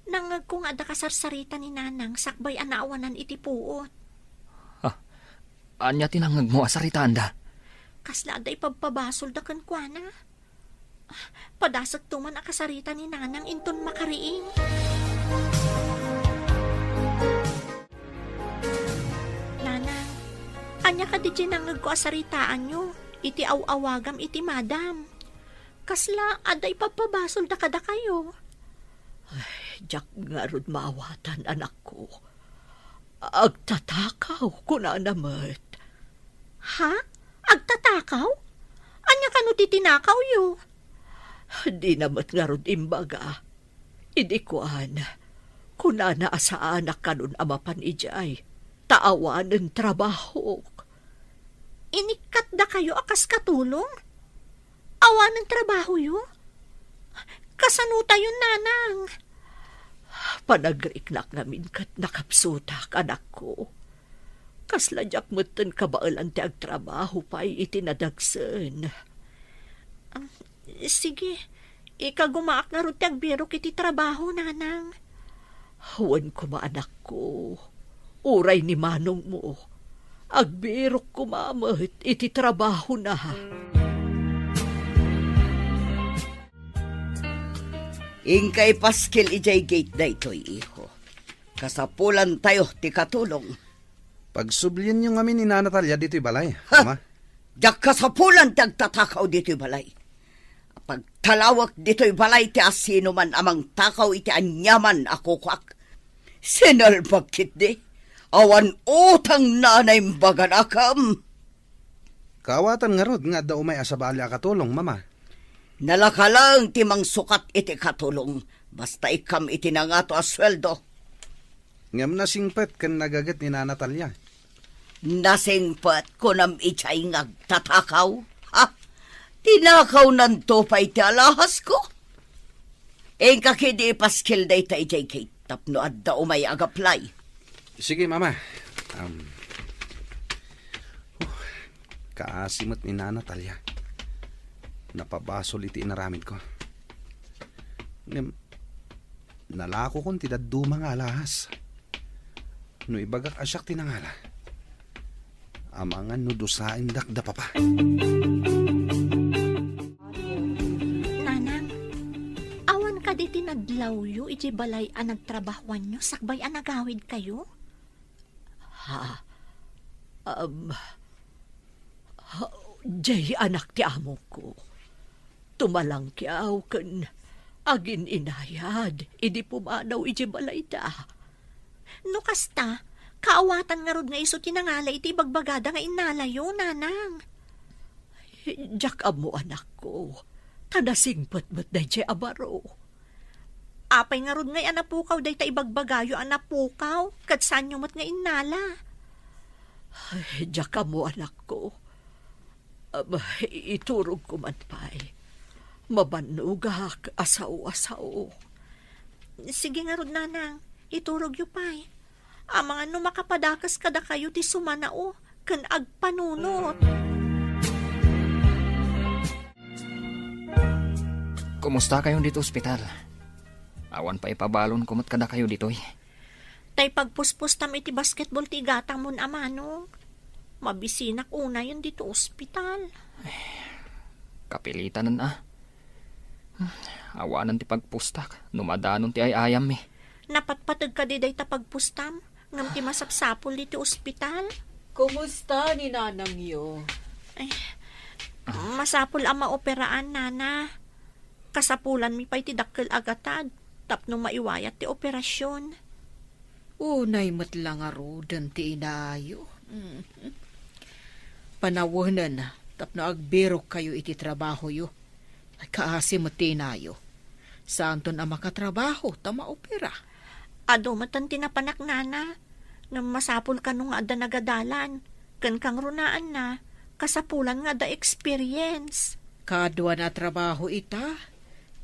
Nangngegko nga adda kasarsarita ni Nanang sakbay a naawanan iti puot. Ha? Ania ti nangngegmo a saritaanda? Kasla adda ipabpabasolda kenkuana. Padasekto man a kasarita ni Nanang inton makariing. Nanang, ania kadi ti nangngegko a saritaanyo iti aw-awagam iti madam? Kasla adda ipabpabasolda kadakayo? Ay, diak ngarud maawatan, anakko. Agtatakaw, kunana met. Ha? Agtatakaw? Ania kano ti tinakawyo? Dina met ngarud imbaga. Idi kuan, kunana a saanak kanon a mapan idiay, ta awanen trabahok. Inikkatdakayo a kas katulong? Awanen trabahoyo? Kasanotayon, Nanang? Panagriknak ngamin ket nakapsutak, anakko. Kasla diak metten kabaelan ti agtrabaho pay iti nadagsen. Ah, sige, ikagumaak ngarud ti agbirok iti trabaho, Nanang. Wen koma, anakko. Uray ni manongmo, agbirok koma met iti trabahona. Inka ipaskil idiay gate daytoy, iho. Kasapulantayo ti katulong. Pagsublienyo ngamin ni Nana Talia ditoy balay, Ha? Ama. Diak kasapulan ti agtatakaw ditoy balay. Pagtalawek ditoy balay ti asinoman a mangtakaw iti aniaman a kukuak. Sinalbag ketdi. Awan utang na naimbaganak. Kaawatan ngarud nga adda umay a sabali a katulong, Mama. Nalaka laeng ti mangsukat iti katulong, basta ikkam iti nangato a sueldo. Ngem nasingpet ken nagaget ni Nana Talia. Nasingpet, kunam idiay nga agtatakaw? Ha? Tinakawnan to pay ti alahasko? Inka ketdi ipaskil dayta idiay gate tapno adda umay agaplay. Sige, Mama. Um, huh, kaasi met ni Nana Talia. Napabasol iti inaramidko. Ngem, nalakokon ti dadduma nga alahas. No ibagak a siak ti nangala, amangan no dusaendak da papa. Nanang, awan kadi ti nadlawyo idiay balay a nagtrabahoanyo sakbay a nagawidkayo? Ha? Um, ha, diay anak ti amokko. Tumalangkiaw ken agin-inayad idi pumanaw idiay balayda. No kasta, kaawatan ngarud nga isu ti nangala iti ibagbagada nga innalayo, Nanang. Diak ammo, anakko, ta nasingpet met daydiay a baro. Apay ngarud ngay a napukaw dayta ibagbagayo a napukaw, ket saanyo met nga innala? Ay, diak ammo, anakko. Am, iturogko man pay. Mabannogak a sao a sao. Sige ngarud, Nanang, iturogyo pay. Amangan no makapadakes kadakayo ti sumanao ken agpanunot. Kumusta kayon ditoy ospital? Awan pay ipabalonko met kadakayo ditoy. Tay pagpuspustam iti basketball ti igatangmon a manong. Mabisinak unayen ditoy ospital. Kapilitanen a. Awanen ti pagpustak no madanon ti ay-ayammi. Napatpateg kadi dayta pagpustam ngem ti masapsapul ditoy ospital? Kumusta ni nanangyo? Ay, masapul a maoperaan, Nana. Kasapulanmi pay ti dakkel a gatad tapno maiwayat ti operasyon. Unay met la ngaruden ti inayo. Mm. Panawenen tapno agbirokkayo iti trabahoyo. Ay, kaasi met ti inayo. Saanton a makatrabaho ta maopera. Adu metten ti napanak, Nana. Ngem masapul kano nga adda nagadalan. Ken kangrunaanna, kasapulan nga adda experience. Kaduana a trabaho ita,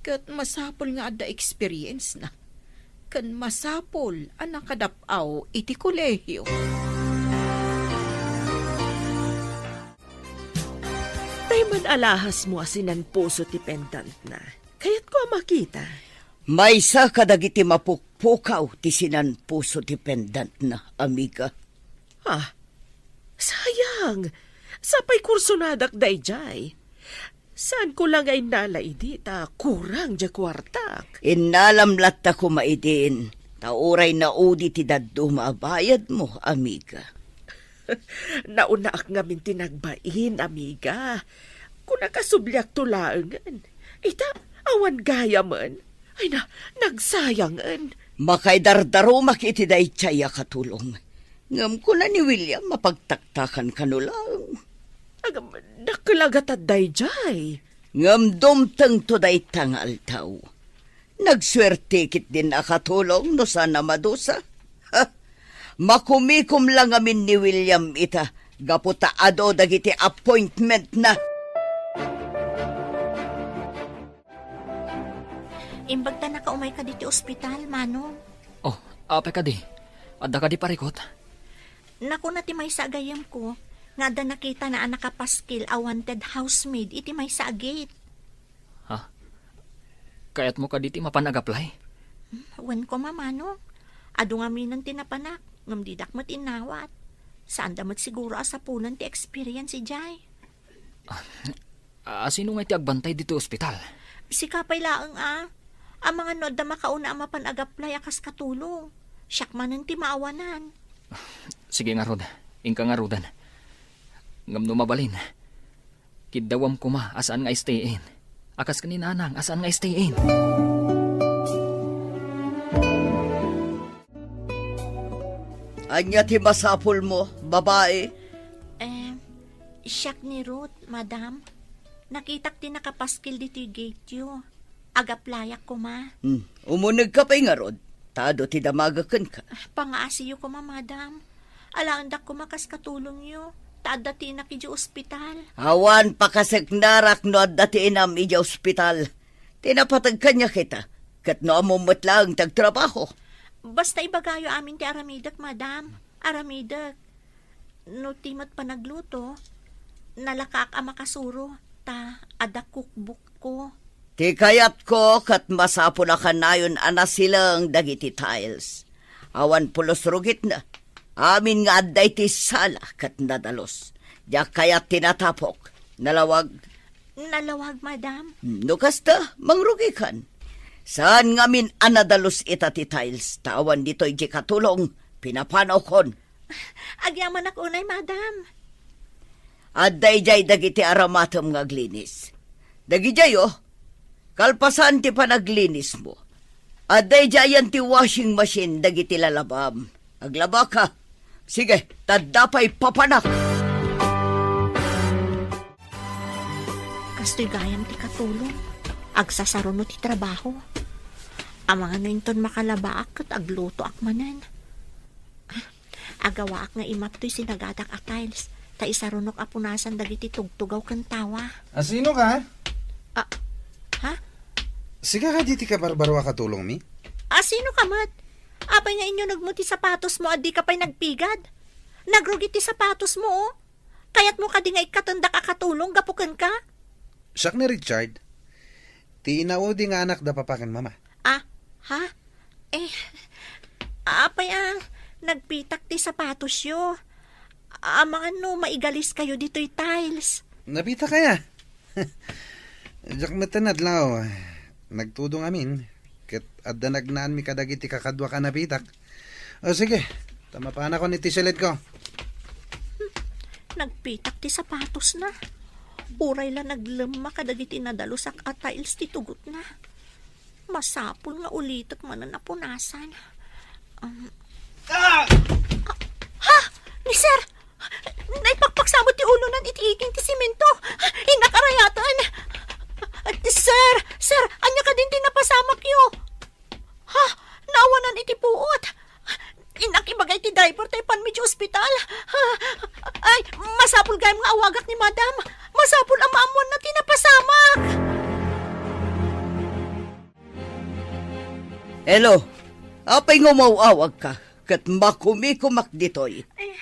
ket masapul nga adda experience na. Ken masapul a nakadap-aw iti kolehio. Tay man alahasmo a sinanpuso ti pendantna. Kayatko a makita. Maysa kadagiti mapukpukaw ti sinanpuso ti pendantna, amiga. Ah, sayang. Sapay kursonadak daydiay. Saanko la nga innala idi ta kurang diay kuartak. Innalam latta koma idin, ta uray naudi ti dadduma a bayadmo, amiga. Naunaak ngamin ti nagbain, amiga. Kunaka subliakto laengen. Ita, awan gayamen. Ay na, nagsayangen. Makaidardarumak iti daydiay a katulong. Ngem kuna ni William, mapagtaktakan kano laeng. Agam, dakkel a gatad daydiay. Ngem dumtengto dayta nga aldaw. Nagsuerte ketdin a katulong no saan a madusa. Ha? Makumikom la ngamin ni William ita gapu ta adu dagiti appointmentna. Imbag ta nakaumay kadi ti ospital, Manong. Oh, apay kadi? Adda kadi parikut? Nakuna ti maysa a gayyemko nga adda nakitana a nakapaskil a wanted housemaid iti maysa a gate. Ha? Kayatmo kadi ti mapan ag-apply? Hmm, wen koma, Manong. Adu ngaminen ti napanak, ngem didak met innawat. Saanda met siguro a sapulen ti experience idiay. Ah, sino ngay ti agbantay ditoy ospital? Sika pay laeng a. Amangan no adda makauna a mapan ag-apply a kas katulong. Siak manen ti maawanan. Sige ngarud, inka ngaruden. Ngem no mabalin, kiddawam koma a saan nga stay in. A kas ken ni Nanang a saan nga stay in. Ania ti masapulmo, babai? Eh, siak ni Ruth, madam. Nakitak ti nakapaskil ditoy gate-yo. Ag-applyak koma. Hmm, umunegka pay ngarud. Ta adu ti damagek kenka. Pangaasiyo koma, madam. Alaendak koma kas katulongyo, ta adda ti inak idiay ospital. Awan pakaseknarak no adda ti inam idiay ospital. Ti napateg kaniak ita, ket no ammom met laeng ti agtrabaho. Basta ibagayo amin ti aramidek, madam. Aramidek. No ti met panagluto, nalakaak a makasuro, ta adda cookbook ko. Ti kayatko ket masapul a kanayon a nasileng dagiti tiles. Awan pulos rugitna. Amin nga adda iti sala ket nadalus. Diak kayat ti natapok. Nalawag. Nalawag, madam. No kasta, mangrugikan. Saan ngamin a nadalus ita ti tiles, ta awan ditoy di katulong, pinapanawkon. Agyamanak unay, madam. Adda idiay dagiti aramatem nga aglinis. Dagidiay, o, kalpasan ti panaglinismo, adda idiayen ti washing machine dagiti lalabam. Aglabaka. Sige, ta adda pay papanak. Kastoy gayam ti katulong. Agsasaruno ti trabaho. Amangan no inton makalabaak ket aglutoak manen. Agawaak nga imap toy sinagadak a tiles, ta isarunok a punasan dagiti tugtugaw ken tawa. A, sino ka? A, ha? Sika kadi ti kabarbaro a katulongmi? A, sino ka met? Apay nga inyunegmo ti sapatosmo a dika pay nagpigad? Nagrugi ti sapatosmo, o. Kayatmo kadi nga ikkatendak a katulong gapu kenka? Siak ni Richard. Ti inaudi nga anak da papa ken mama. A, ha? E, apay a nagpitak ti sapatosyo? Amangan no maigaliskayo ditoy tiles. Napitak aya? Diak met nadlaw. Nagtudong amin. Ket adda nagnaanmi kadagiti kakaduak a napitak. O, sige, ta mapanakon iti siledko. Nagpitak ti sapatosna. Uray la naglemma kadagiti nadalusak a tiles ti tugotna. Masapul nga ulitek manen a punasan. Um, Ah! Ha? Ni Sir! Naipakpaksamot ti ulonan iti iging ti semento. Innak a rayaten. Sir! Sir! Ania kadin ti napasamakyo? Ha? Naawanan iti puot. Innak ibaga iti driver ta ipanmi iti ospital. Ay, masapul gayam nga awagak ni Madam. Masapul a maammoanna ti napasamak. Hello, apay nga umaw-awagka ket makumikumak ditoy? Eh,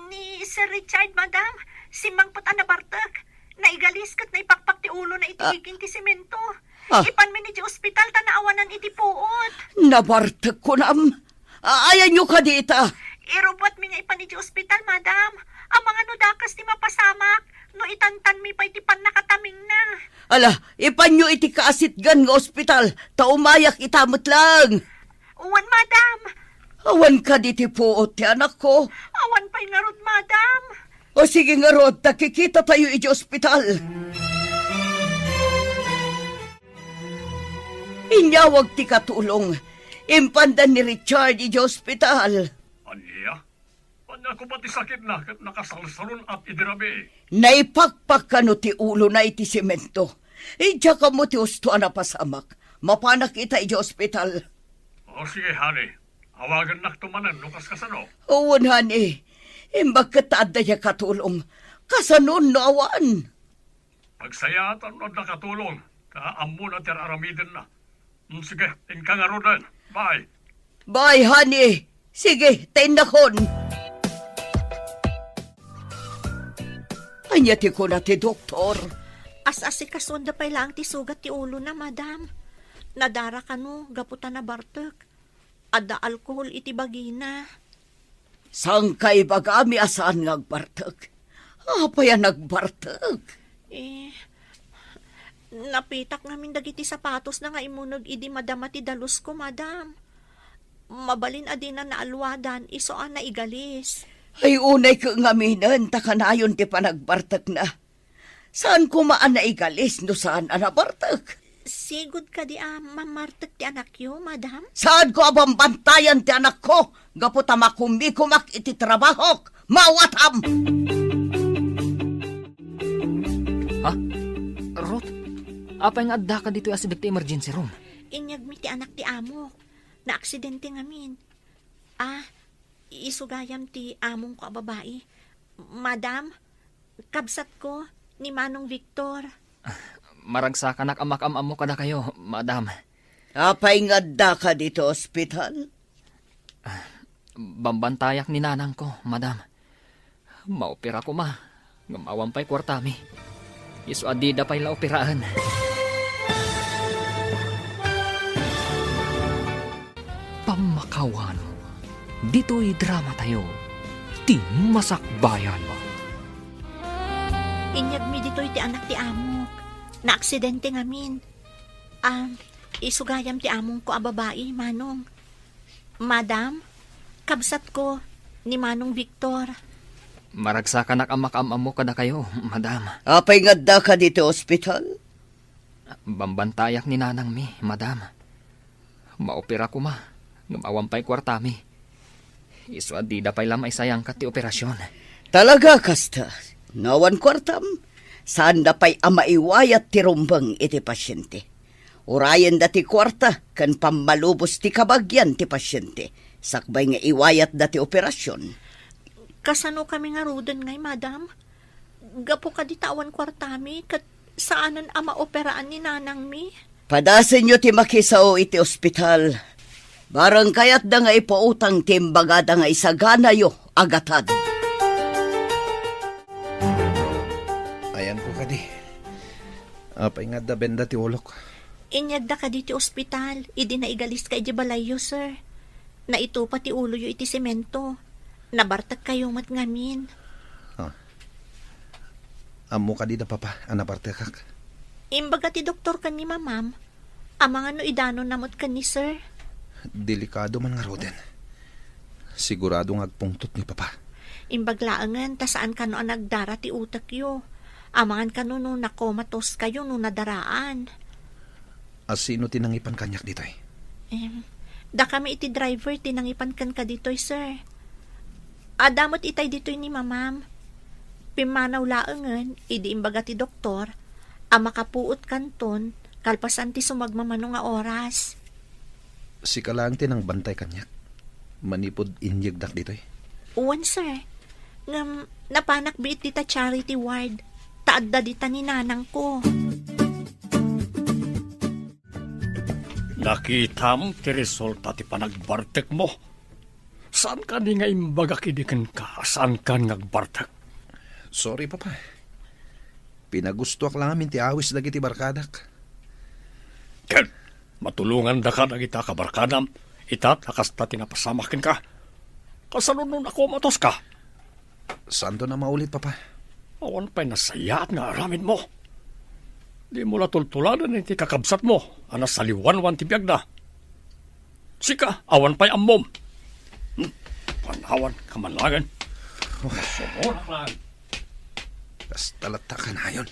ni Sir Richard, Madam, simmangpet a nabartek. Naigalis ket naipakpak ti ulona iti Ah. iging ti semento. Ah. Ipanmi idiay ospital ta naawanan iti puot. Nabartek, kunam? A-, ayanyo kadi ita? Irubbuatmi nga ipan idiay ospital, Madam. Amangan no dakes ti mapasamak, no itantanmi pay ti pannakatamingna. Ala, ipanyo iti kaasitgan nga ospital, ta umayak ita met laeng. Wen, Madam. Awan kadi ti puot ti anakko? Awan pay ngarud, Madam. O sige ngarud, ta kikitatayo idiay ospital. Inyawag ti katulong. Impanda ni Richard idiay ospital. Ania? Ania koma ti sakitna ket nakasalsalun-at idi rabii? Naipakpak kano ti ulona iti semento. Diak ammo ti usto a napasamak. Mapanak ita idiay ospital. O sige, honey. Awagennakto manen no kaskasano. Wen, honey. Imbag ket ta adda diay katulong. Kasanon no awan? Agsayaatan no adda katulong, ta ammona ti ar-aramidenna. Mm, sige, inka ngaruden. Bye. Bye, honey. Sige, ta innakon. Ania ti kuna ti doktor? As-asikasuanda pay laeng ti sugat ti ulona, Madam. Nadara kano gapu ta nabartek. Adda alkohol iti bagina. Saanka ibagami a saan nga agbartek? Apay a nagbartek? Eh, napitak ngamin dagiti sapatosna nga immuneg idi madama ti dalusko, Madam. Mabalin a dina naaluadan, isu a naigalis. Ay, unay ket ngaminen ta kanayon ti panagbartekna. Saan koma a naigalis no saan a nabartek? Sigud kadi a mamartek ti anakyo, Madam? Saanko a bambantayan ti anakko gapu ta makumikumak iti trabahok. Mawatam! Ha? Ruth, apay nga addaka ditoy asideg ti emergency room? Inyegmi ti anak ti amok. Naaksidente ngamin. Ah, isu gayam ti amongko a babai. Madam, kabsatko ni Manong Victor. Maragsakanak a makaam-ammo kadakayo, madam. Apay nga addaka ditoy ospital? Bambantayak ni nanangko, madam. Maopera koma, ngem awan pay kuartami. Isu a dida pay la operaen. Pammakawan, ditoy dramatayo, ti masakbayan. Inyegmi ditoy ti anak ti amok. Naaksidente ngamin. Ah, isu gayam ti amongko a babai, Manong. Madam, kabsatko ni Manong Victor. Maragsakanak a makaam-ammo kadakayo, madam. Apay nga addaka ditoy ospital? Bambantayak ni nanangmi, madam. Maopera koma, ngem awan pay kuartami. Isu a dida pay la maisayangkat ti operasion. Talaga kasta? No awan kuartam, saanda pay a maiwayat ti rumbeng iti pasiente. Urayenda ti kuarta ken pammalubos ti kabagian ti pasiente, sakbay nga iwayatda ti operasion. Kasanokami ngaruden ngay, madam? Gapu kadi ta awan kuartami ket saanen a maoperaan ni nanangmi. Padasenyo ti makisao iti ospital. Bareng kayatda nga ipautang ti imbagada nga isaganayo a gatad. Ayanko kadi. Apay nga adda benda ti ulok? Inyegda kadi ti ospital, idi naigaliska idiay balayyo, sir. Naitupa ti uloyo iti semento. Nabartekkayo met ngamin. Ah. Ammo kadi da papa a nabartekak? Imbaga ti doktor ken ni mamam, amangan no idanonna met ken ni sir. Delikado man ngaruden. Sigurado nga agpungtot ni papa. Imbag laengen ta saan kano a nagdara ti utekyo. Amangan kano no nakomatoskayo no nadaraan. A sino ti nangipan kaniak ditoy? Em, dakami iti driver ti nangipan kenka ditoy, sir. Adda met itay ditoy ni mamam. Pimmanaw laengen, idi imbaga ti doktor, a makapuot kanton kalpasan ti sumagmamano nga oras. Sika laeng ti nangbantay kaniak manipud inyegdak ditoy? Wen, sir. Ngem, napanak biit dita charity ward, ta adda dita ni nanangko. Nakitam ti resulta ti panagbartekmo. Saan kadi nga imbagak idi kenka a saankan nga agbartek? Sorry, Papa. Pinagustoak la ngamin ti awis dagiti barkadak. Ken, matulongandaka dagita kabarkadam, ita ta kasta ti napasamak kenka. Kasano no nakomatoska? Saanton a maulit, Papa. Awan pay nasayaat nga aramidmo. Dimo la tultuladen iti kakabsatmo a nasaliwanwan ti biagna. Sika, awan pay ammom. Hmm, panawan ka man laengen. Sumurak laeng. Kasta latta kanayon.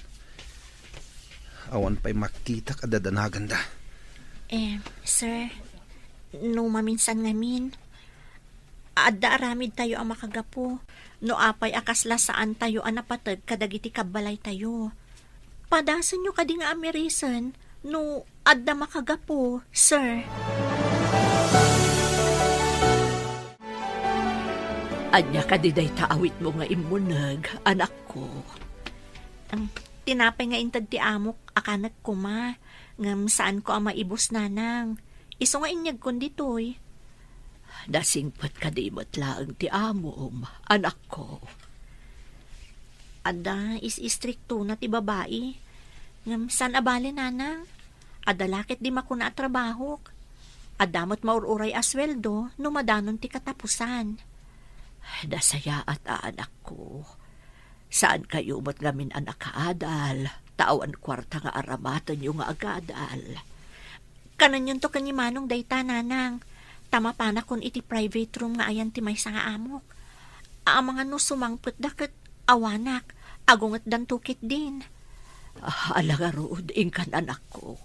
Awan pay makitak a dadanaganda. Eh, sir, no maminsan ngamin, adda aramidtayo a makagapu no apay a kasla saantayo a napateg kadagiti kabbalaytayo. Padasenyo kadi nga amirisen no adda makagapu, sir. Ania kadi dayta awitmo nga immuneg, anakko? Ang tinapay nga inted ti amok a kanek koma, ngem saanko a maibus, nanang. Isu nga inyegkon ditoy. Nasingpet kadi met laeng ti amom, anakko? Adda is-istriktona ti babai. Ngem saan a bale, nanang? Adda la ket di makuna a trabahok. Adda met maur-uray a sueldo no madanon ti katapusan. Nasayaat a, anakko. Saankayo met ngamin a nakaadal, ta awan kuarta nga aramatenyo nga agadal. Kananyonto ken ni Manong dayta, nanang, ta mapanakon iti private room nga ayan ti maysa nga amok. Amangan no sumangpetda ket awanak, agungetdanto ketdin. Ah, ala ngarud, inkan, anakko.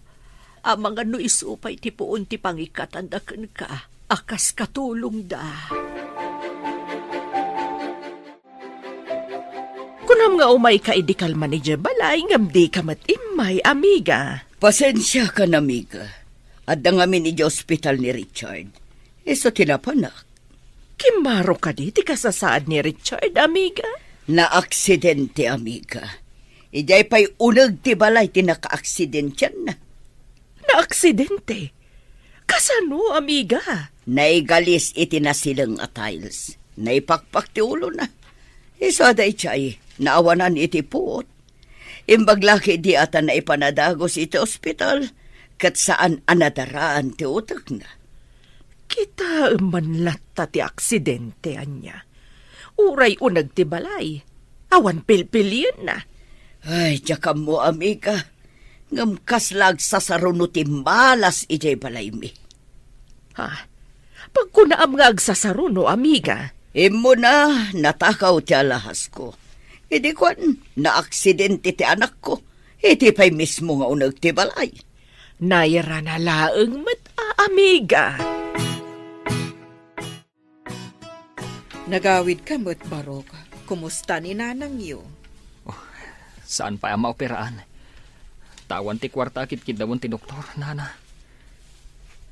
Amangan no isu pay ti puon ti pangikatanda kenka a kas katulongda. Kunam nga umayka idi kalman idiay balay ngem dika met immay, amiga. Pasensiakan, amiga. Adda ngamin idiay ospital ni Richard. Isu ti napanak. Kimmaro kadi ti kasasaad ni Richard, amiga? Naaksidente, amiga. Idiay pay uneg ti balay ti nakaaksidentianna. Naaksidente? Kasano, amiga? Naigalis iti nasileng a tiles. Naipakpak ti ulona. Isu a daydiay, naawanan iti puot. Imbag la ketdi a ta naipan a dagus iti ospital, ket saan a nadaraan ti utekna. Kitaem man latta ti aksidente, ania? Uray uneg ti balay, awan pilpilienna. Ay, diak ammo, amiga. Ngem kasla agsasaruno ti malas idiay balaymi. Ha? Pagkunaam nga agsasaruno, amiga? Immuna, natakaw ti alahasko. Idi kuan, naaksidente ti anakko. Iti pay mismo nga uneg ti balay. Nairana laeng met a, amiga. Nagawidka met, Barok. Kumusta ni nanangyo? Oh, saan pay a maoperaan. Ta awan ti kuarta a kidkiddawen ti doktor, nana.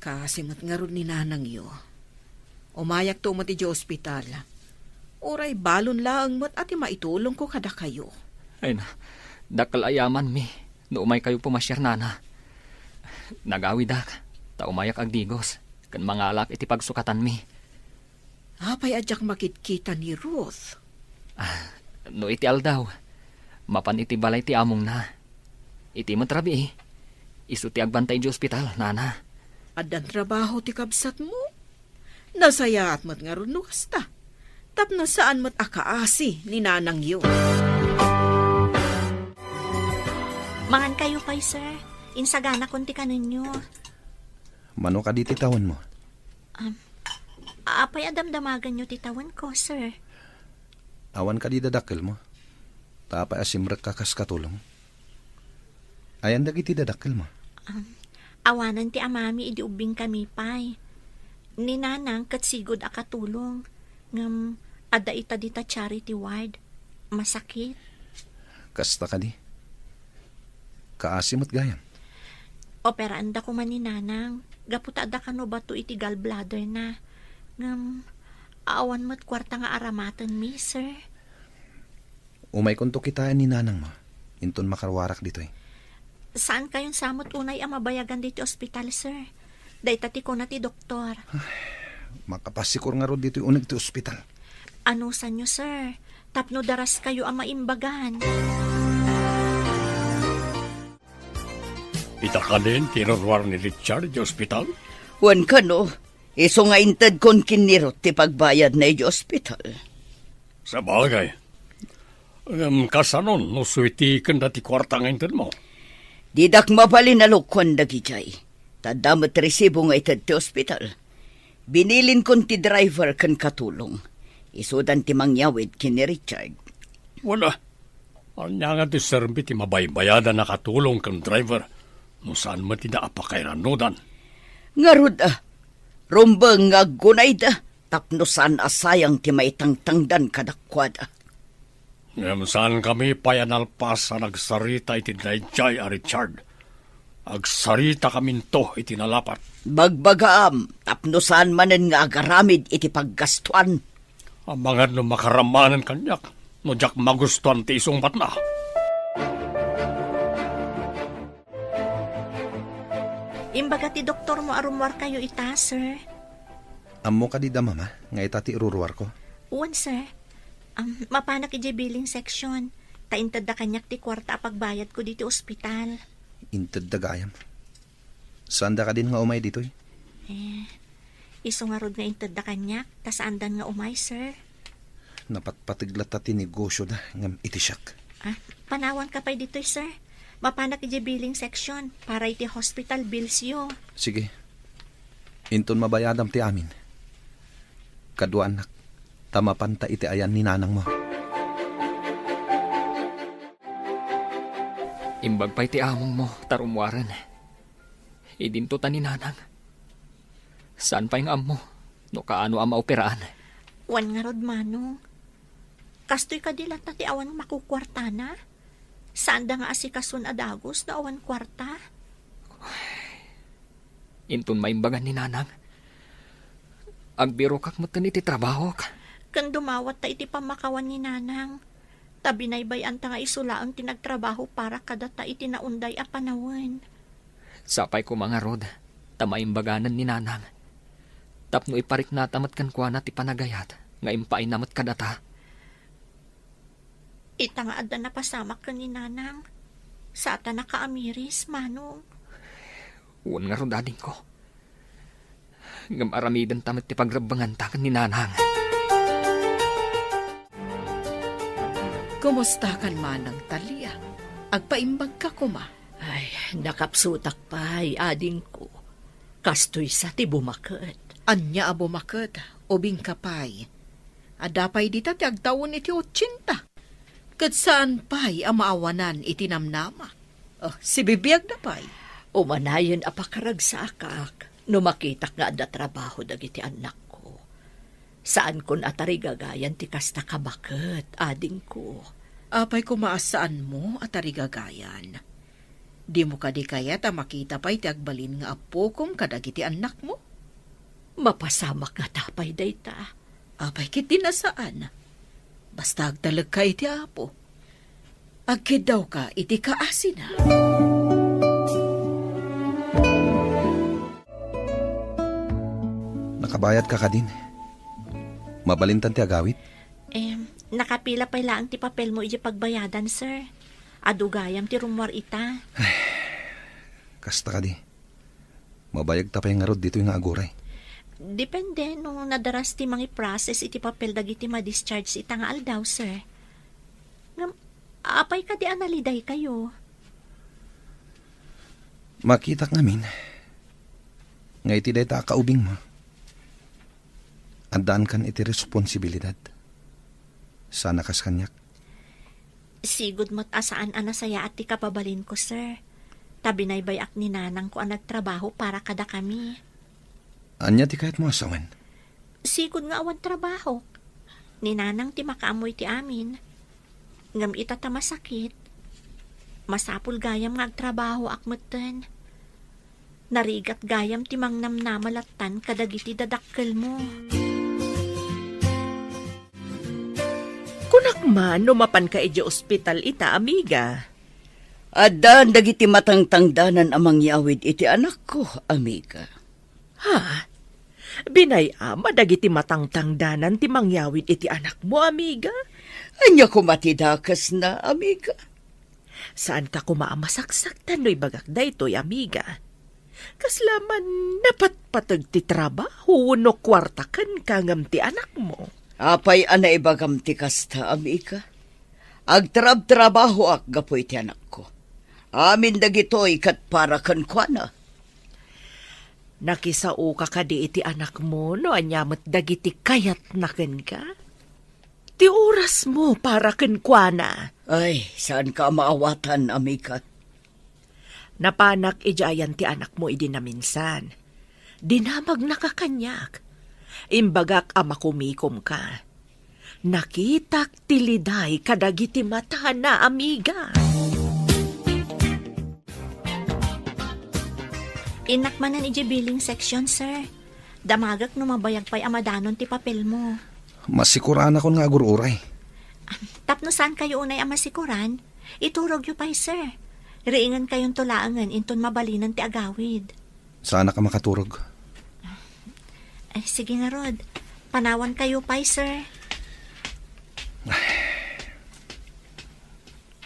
Kaasi met ngarud ni nanangyo. Umayakto met idiay ospital. Uray balon laeng met a ti maitulongko kadakayo. Ay na, dakkel a yamanmi no umaykayo pumasiar, nana. Nagawidak, ta umayak agdigos, ken mangalak iti pagsukatanmi. Apay a diak makitkita ni Ruth? Ah, no iti aldaw, mapan iti balay ti amongna. Iti met rabii, isu ti agbantay iti ospital, nana. Addan trabaho ti kabsatmo? Nasayaat met ngarud no kasta. Tapno saan met a kaasi ni nanangyo. Mangan kayo pay, sir. Insaganakon ti kanenyo. Mano kadi ti tawenmo? Um, apay a damdamaganyo ti tawenko, sir? Awan kadi dadakkelmo? Ta apay a simrekka kas katulong? Ayan dagiti dadakkelmo? Um, awanen ti amami idi ubbingkami pay. Ni nanang ket sigud a katulong, ngem adda ita dita charity ward. Masakit. Kasta kadi? Kaasi met gayam? Operaanda koma ni nanang, gapu ta adda kano bato iti gallbladder na. Ngem, awan met kuarta nga aramatenmi, sir. Umaykonto kitaen ni nanangmo, inton makaruarak ditoy. Saan kayon sa met unay a mabayagan ditoy ospital, sir? Dayta ti kuna ti doktor. Makapasikor ngarud ditoy uneg ti ospital. Anusanyo, sir? Tapno daras kayo a maimbagan. Ita kanen ti iruruar ni Richard iti ospital? Wen kano, isu nga intedkon ken ni Ruth ti pagbayadna iti ospital. Sabagay. Ngem kasanon no suitiken da ti kuarta nga intedmo? Didak mabalin a lukuan dagidiay. Ta adda met resibo nga ited ti ospital. Binilinkon ti driver ken katulong. Isudan ti mangyawid ken ni Richard. Wala. Ania nga ti serbi ti mabaybayadan a katulong ken driver no saan met ida a pakairanudan? Ngarud a, rumbeng nga aggunayda tapno saan a sayang ti maitangtangdan kadakuada. Ngem saankami pay a nalpas a nagsarita iti daydiay a Richard. Agsaritakaminto iti nalapat. Bagbagaam tapno saan manen nga agaramid iti paggastuan. Amangan no makaramanen kaniak no diak magustuan ti isungbatna. Imbaga ti doktormo a rummuarkayo ita, sir. Ammo kadi da, Mama, nga ita ti iruruarko? Wen, sir. Am, mapanak idiay billing section. Ta intedda kaniak ti kuarta a pagbayadko ditoy ospital. Intedda gayam. Saanda kadin nga umay ditoy? Eh, isu ngarud nga intedda kaniak, ta saandan nga umay, sir. Napatpateg latta ti negosyoda ngem iti siak. Ah, panawanka pay ditoy, sir. Mapanak idiay billing section para iti hospital billsyo. Sige. Inton mabayadam ti amin. Kaduaannak, ta mapanta iti ayan ni nanangmo. Imbag pay ti amongmo, ta rummuaren. Idinto ta ni nanang. Saan pay nga ammo no kaano a maoperaan? Wen ngarud, Manong. Kastoy kadi latta ti awan makukuartana? Saanda nga asikason a dagus no awan kuarta? inton maimbagan ni Nanang. Agbirokak metten iti trabahok. Ken dumawatta iti pammakawan ni Nanang. Ta binaybay-anta nga isu laeng ti nagtrabaho para kadata iti naunday a panawen. Sapay koma ngarud, ta maimbaganan ni Nanang. Tapno ipariknata met kenkuana ti panagayat nga impaayna met kadata. Ita nga adda napasamak ken ni Nanang, saan ta nakaamiris, Manong? Wen ngarud, adingko. Ngem aramidenta met ti pagrebbenganta ken ni Nanang. Kumustakan, Manang Talia? Agpaimbagka koma? Ay, nakapsutak pay, adingko. Kastoy sa ti bumaket. Ania a bumaket? Ubingka pay. Adda pay dita ti agtawen iti otsenta. Ket saan pay a maawanan iti namnama. Oh, sibibiagda pay. Umanayon a pakaragsaakak no makitak nga adda trabaho dagiti annakko. Saankon a tarigagayan ti kasta a baket, adingko. Apay koma a saanmo a tarigagayan? Dimo kadi kayat a makita pay ti agbalin nga appokom kadagiti annakmo? Mapasamak ngata pay dayta. Apay ketdi a saan? Basta agtalekka iti Apo. Agkiddawka iti kaasina. Nakabayadka kadin? Mabalintan ti agawid? Em, nakapila pay laeng ti papelmo idiay pagbayadan, sir. Adu gayam ti rummuar ita. Kasta kadi. Mabayagta pay ngarud ditoy nga aguray. Depende no nadaras ti mangiprocess iti papel dagiti ma-discharge ita nga aldaw, sir. Ngem, apay kadi a nalidaykayo? Makitak ngamin nga iti dayta a kaubingmo, addaankan iti responsibilidad. Sana kas kaniak. Sigud met a saan a nasayaat ti kababalinko, sir. Ta binaybay-ak ni nanangko a nagtrabaho para kadakami. Ania ti kayatmo a sawen? Sigud nga awan trabahok. Ni nanang ti makaammo iti amin. Ngem ita ta masakit, masapul gayam nga agtrabahoak metten. Narigat gayam ti mangnamnama lattan kadagiti dadakkelmo. Kunak man no mapanka idiay ospital ita, amiga. Addan dagiti matangtangdanan a mangyawid iti anakko, amiga. Ha? Binay-am a dagiti matangtangdanan ti mangyawid iti anakmo, amiga? Ania koma ti dakesna, amiga? Saanka koma a masaksaktan no ibagak daytoy, amiga. Kasla man napatpateg ti trabaho wenno kuarta kenka ngem ti anakmo. Apay a naibagam ti kasta, amiga? Agtrabtrabahoak gapu iti anakko. Amin dagitoy ket para kenkuana. Nakisaoka kadi iti anakmo no ania met dagiti kayatna kenka? Ti orasmo para kenkuana. Ay, saanka a maawatan, amiga. Napanak idiay ayan ti anakmo idi naminsan. Dinamagnaka kaniak. Imbagak a makumikomka. Nakitak ti liday kadagiti matana, amiga. Innak manen idiay billing section, sir. Damagek no mabayag pay a madanon ti papelmo. Masikuranakon nga agur-uray. Tapno saankayo unay a masikuran, iturogyo pay, sir. Riingenkayonto laengen inton mabalinen ti agawid. Saanak a makaturog. Ay, sige ngarud. Panawankayo pay, sir.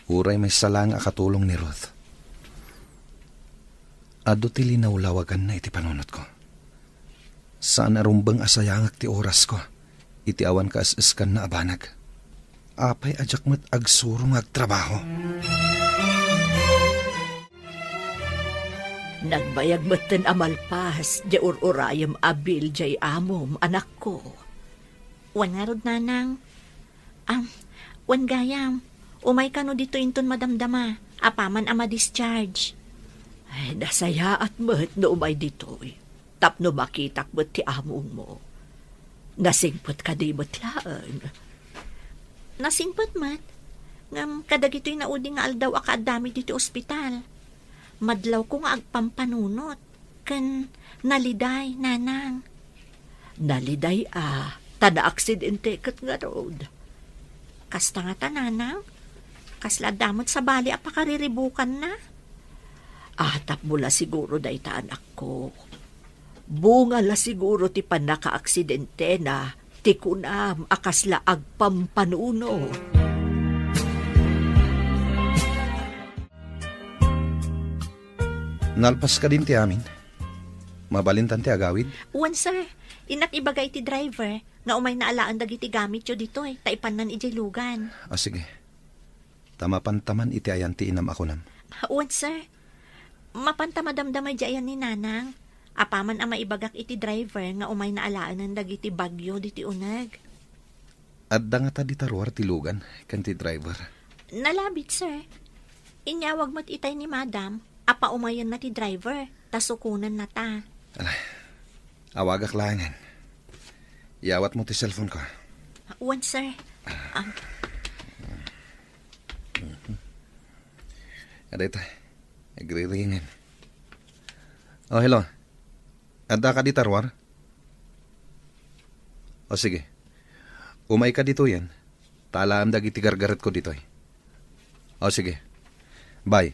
Uray maysa laeng a katulong ni Ruth. Adu ti linawlawaganna iti panunotko. Saan a rumbeng a sayangek ti orasko iti awan kaes-eskanna a banag. Apay a diak met agsuro nga agtrabaho? Nagbayag metten a malpas diay ur-urayem a bill diay amom, anakko. Wen ngarud, nanang. Ah, wen gayam, umay kano ditoy inton madamdama, apaman a ma-discharge. Ay, nasayaat met no umay ditoy, tapno makitak met ti amongmo. Nasingpet kadi met laeng? Nasingpet met, ngem kadagitoy naudi nga aldaw a kaaddami ditoy ospital. Madlawko nga agpampanunot. ken naliday, Nanang. Naliday a, ta naaksidente ket ngarud. Kasta ngata, Nanang? Kasla adda met sabali a pakariribukanna? Ah, tapno la siguro dayta, anakko. Bunga la siguro ti pannakaaksidentena ti kunam a kasla agpampanunot. Nalpas kadin ti amin? Mabalintan ti agawid? Wen, sir. Innak ibaga iti driver nga umayna alaen dagiti gamityo ditoy, ta ipannan idiay lugan. Ah, sige. Ta mapantaman iti ayan ti inam a kunam. Wen, sir. Mapanta madamdama idiay ayan ni Nanang. Apaman a maibagak iti driver nga umayna alaenen dagiti bagyo ditoy uneg. Adda ngata dita ruar ti lugan ken ti driver? Nalabit, sir. Inyawag met itay ni Madam a paumayenna ti driver, ta sukonennata. Ala, awagak laengen. Iyawatmo ti cellphone ko. Wen, sir. Ah. Adda ita. Nagriringen. Oh, hello. Adda ka dita ruar? O sige. Umayka ditoyen. Ta alaem dagiti gargaretko ditoy. O sige. Bye.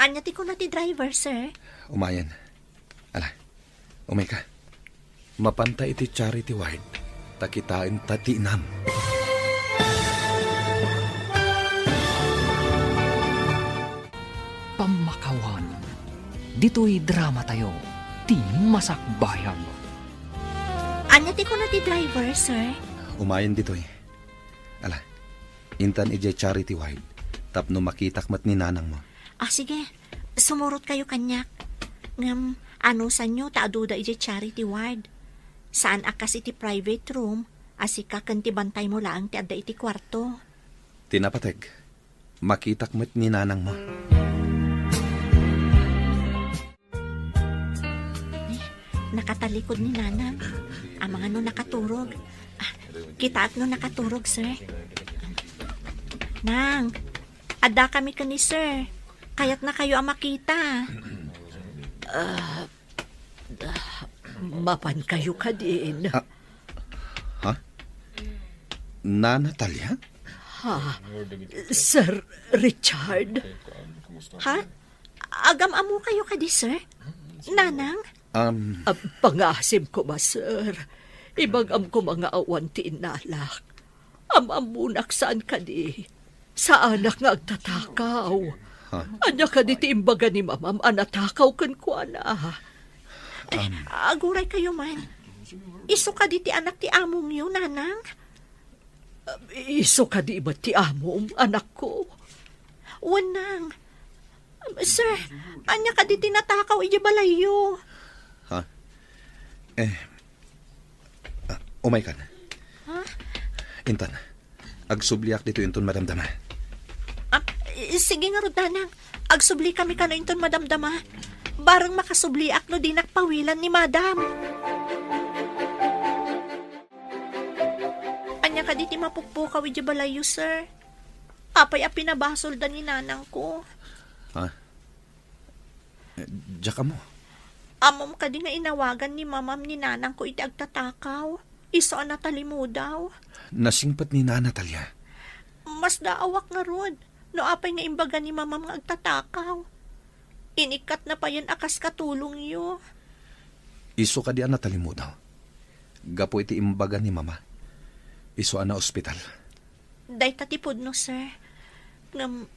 Ania ti kuna ti driver, sir? Umayen. Ala, umayka. Mapanta iti charity ward, ta kitaenta ti inam. Pammakawan. Ditoy dramatayo, ti Masakbayan. Ania ti kuna ti driver, sir? Umayen ditoy. Ala, intan idiay charity ward, tapno makitak met ni nanangmo. Ah, sige. Sumurotkayo kaniak. Ngem, anusanyo ta aduda idiay charity ward. Saan a kas iti private room, a sika ken ti bantaymo laeng ti adda iti kuarto. Ti napateg, makitak met ni nanangmo. Eh, nakatalikod ni Nanang. Amangan no nakaturog. Ah, kitaak no nakaturog, sir. Nang, adda kami ken ni sir. Kayatnakayo a makita. Ah, ah, mapankayo kadin? Ah, ha? Nana Talia? Ha? Sir Richard? Ha? Agam-ammokayo kadi, sir? Nanang? Um, Ah, pangasim koma, sir. Ibagam koma nga awan ti innalak. Am-ammonak saan kadi. Saanak nga agtatakaw. Ha? Ania kadi ti imbaga ni mamam a natakaw kenkuana? Eh, Um, aguraykayo man. Isu kadi ti anak ti amongyo, Nanang? Isu kadi met ti amom, anakko? Wen, Nang. Sir, ania kadi ti natakaw idiay balayyo? Ha? Eh, ah, umaykan. Ha? Intan, agsubliak ditoy inton madamdama. Ah, i-, sige ngarud, Nanang. Agsublikami kano inton madamdama. Bareng makasubliak no dinak pawilan ni Madam. Ania kadi ti mapukpukaw idiay balayyo, sir? Apay a pinabasolda ni nanangko? Ha? Eh, diak ammo. Ammom kadi nga inawagan ni mamam ni nanangko iti agtatakaw? Isu a natalimudaw? Nasingpet ni Nana Talia. Masdaawak ngarud no apay nga imbaga ni mamam nga agtatakaw. Inikkatna payen a kas katulongyo. Isu kadi a natalimudaw? Gapu iti imbaga ni Mama, isu a naospital. Dayta ti pudno, sir. Ngem,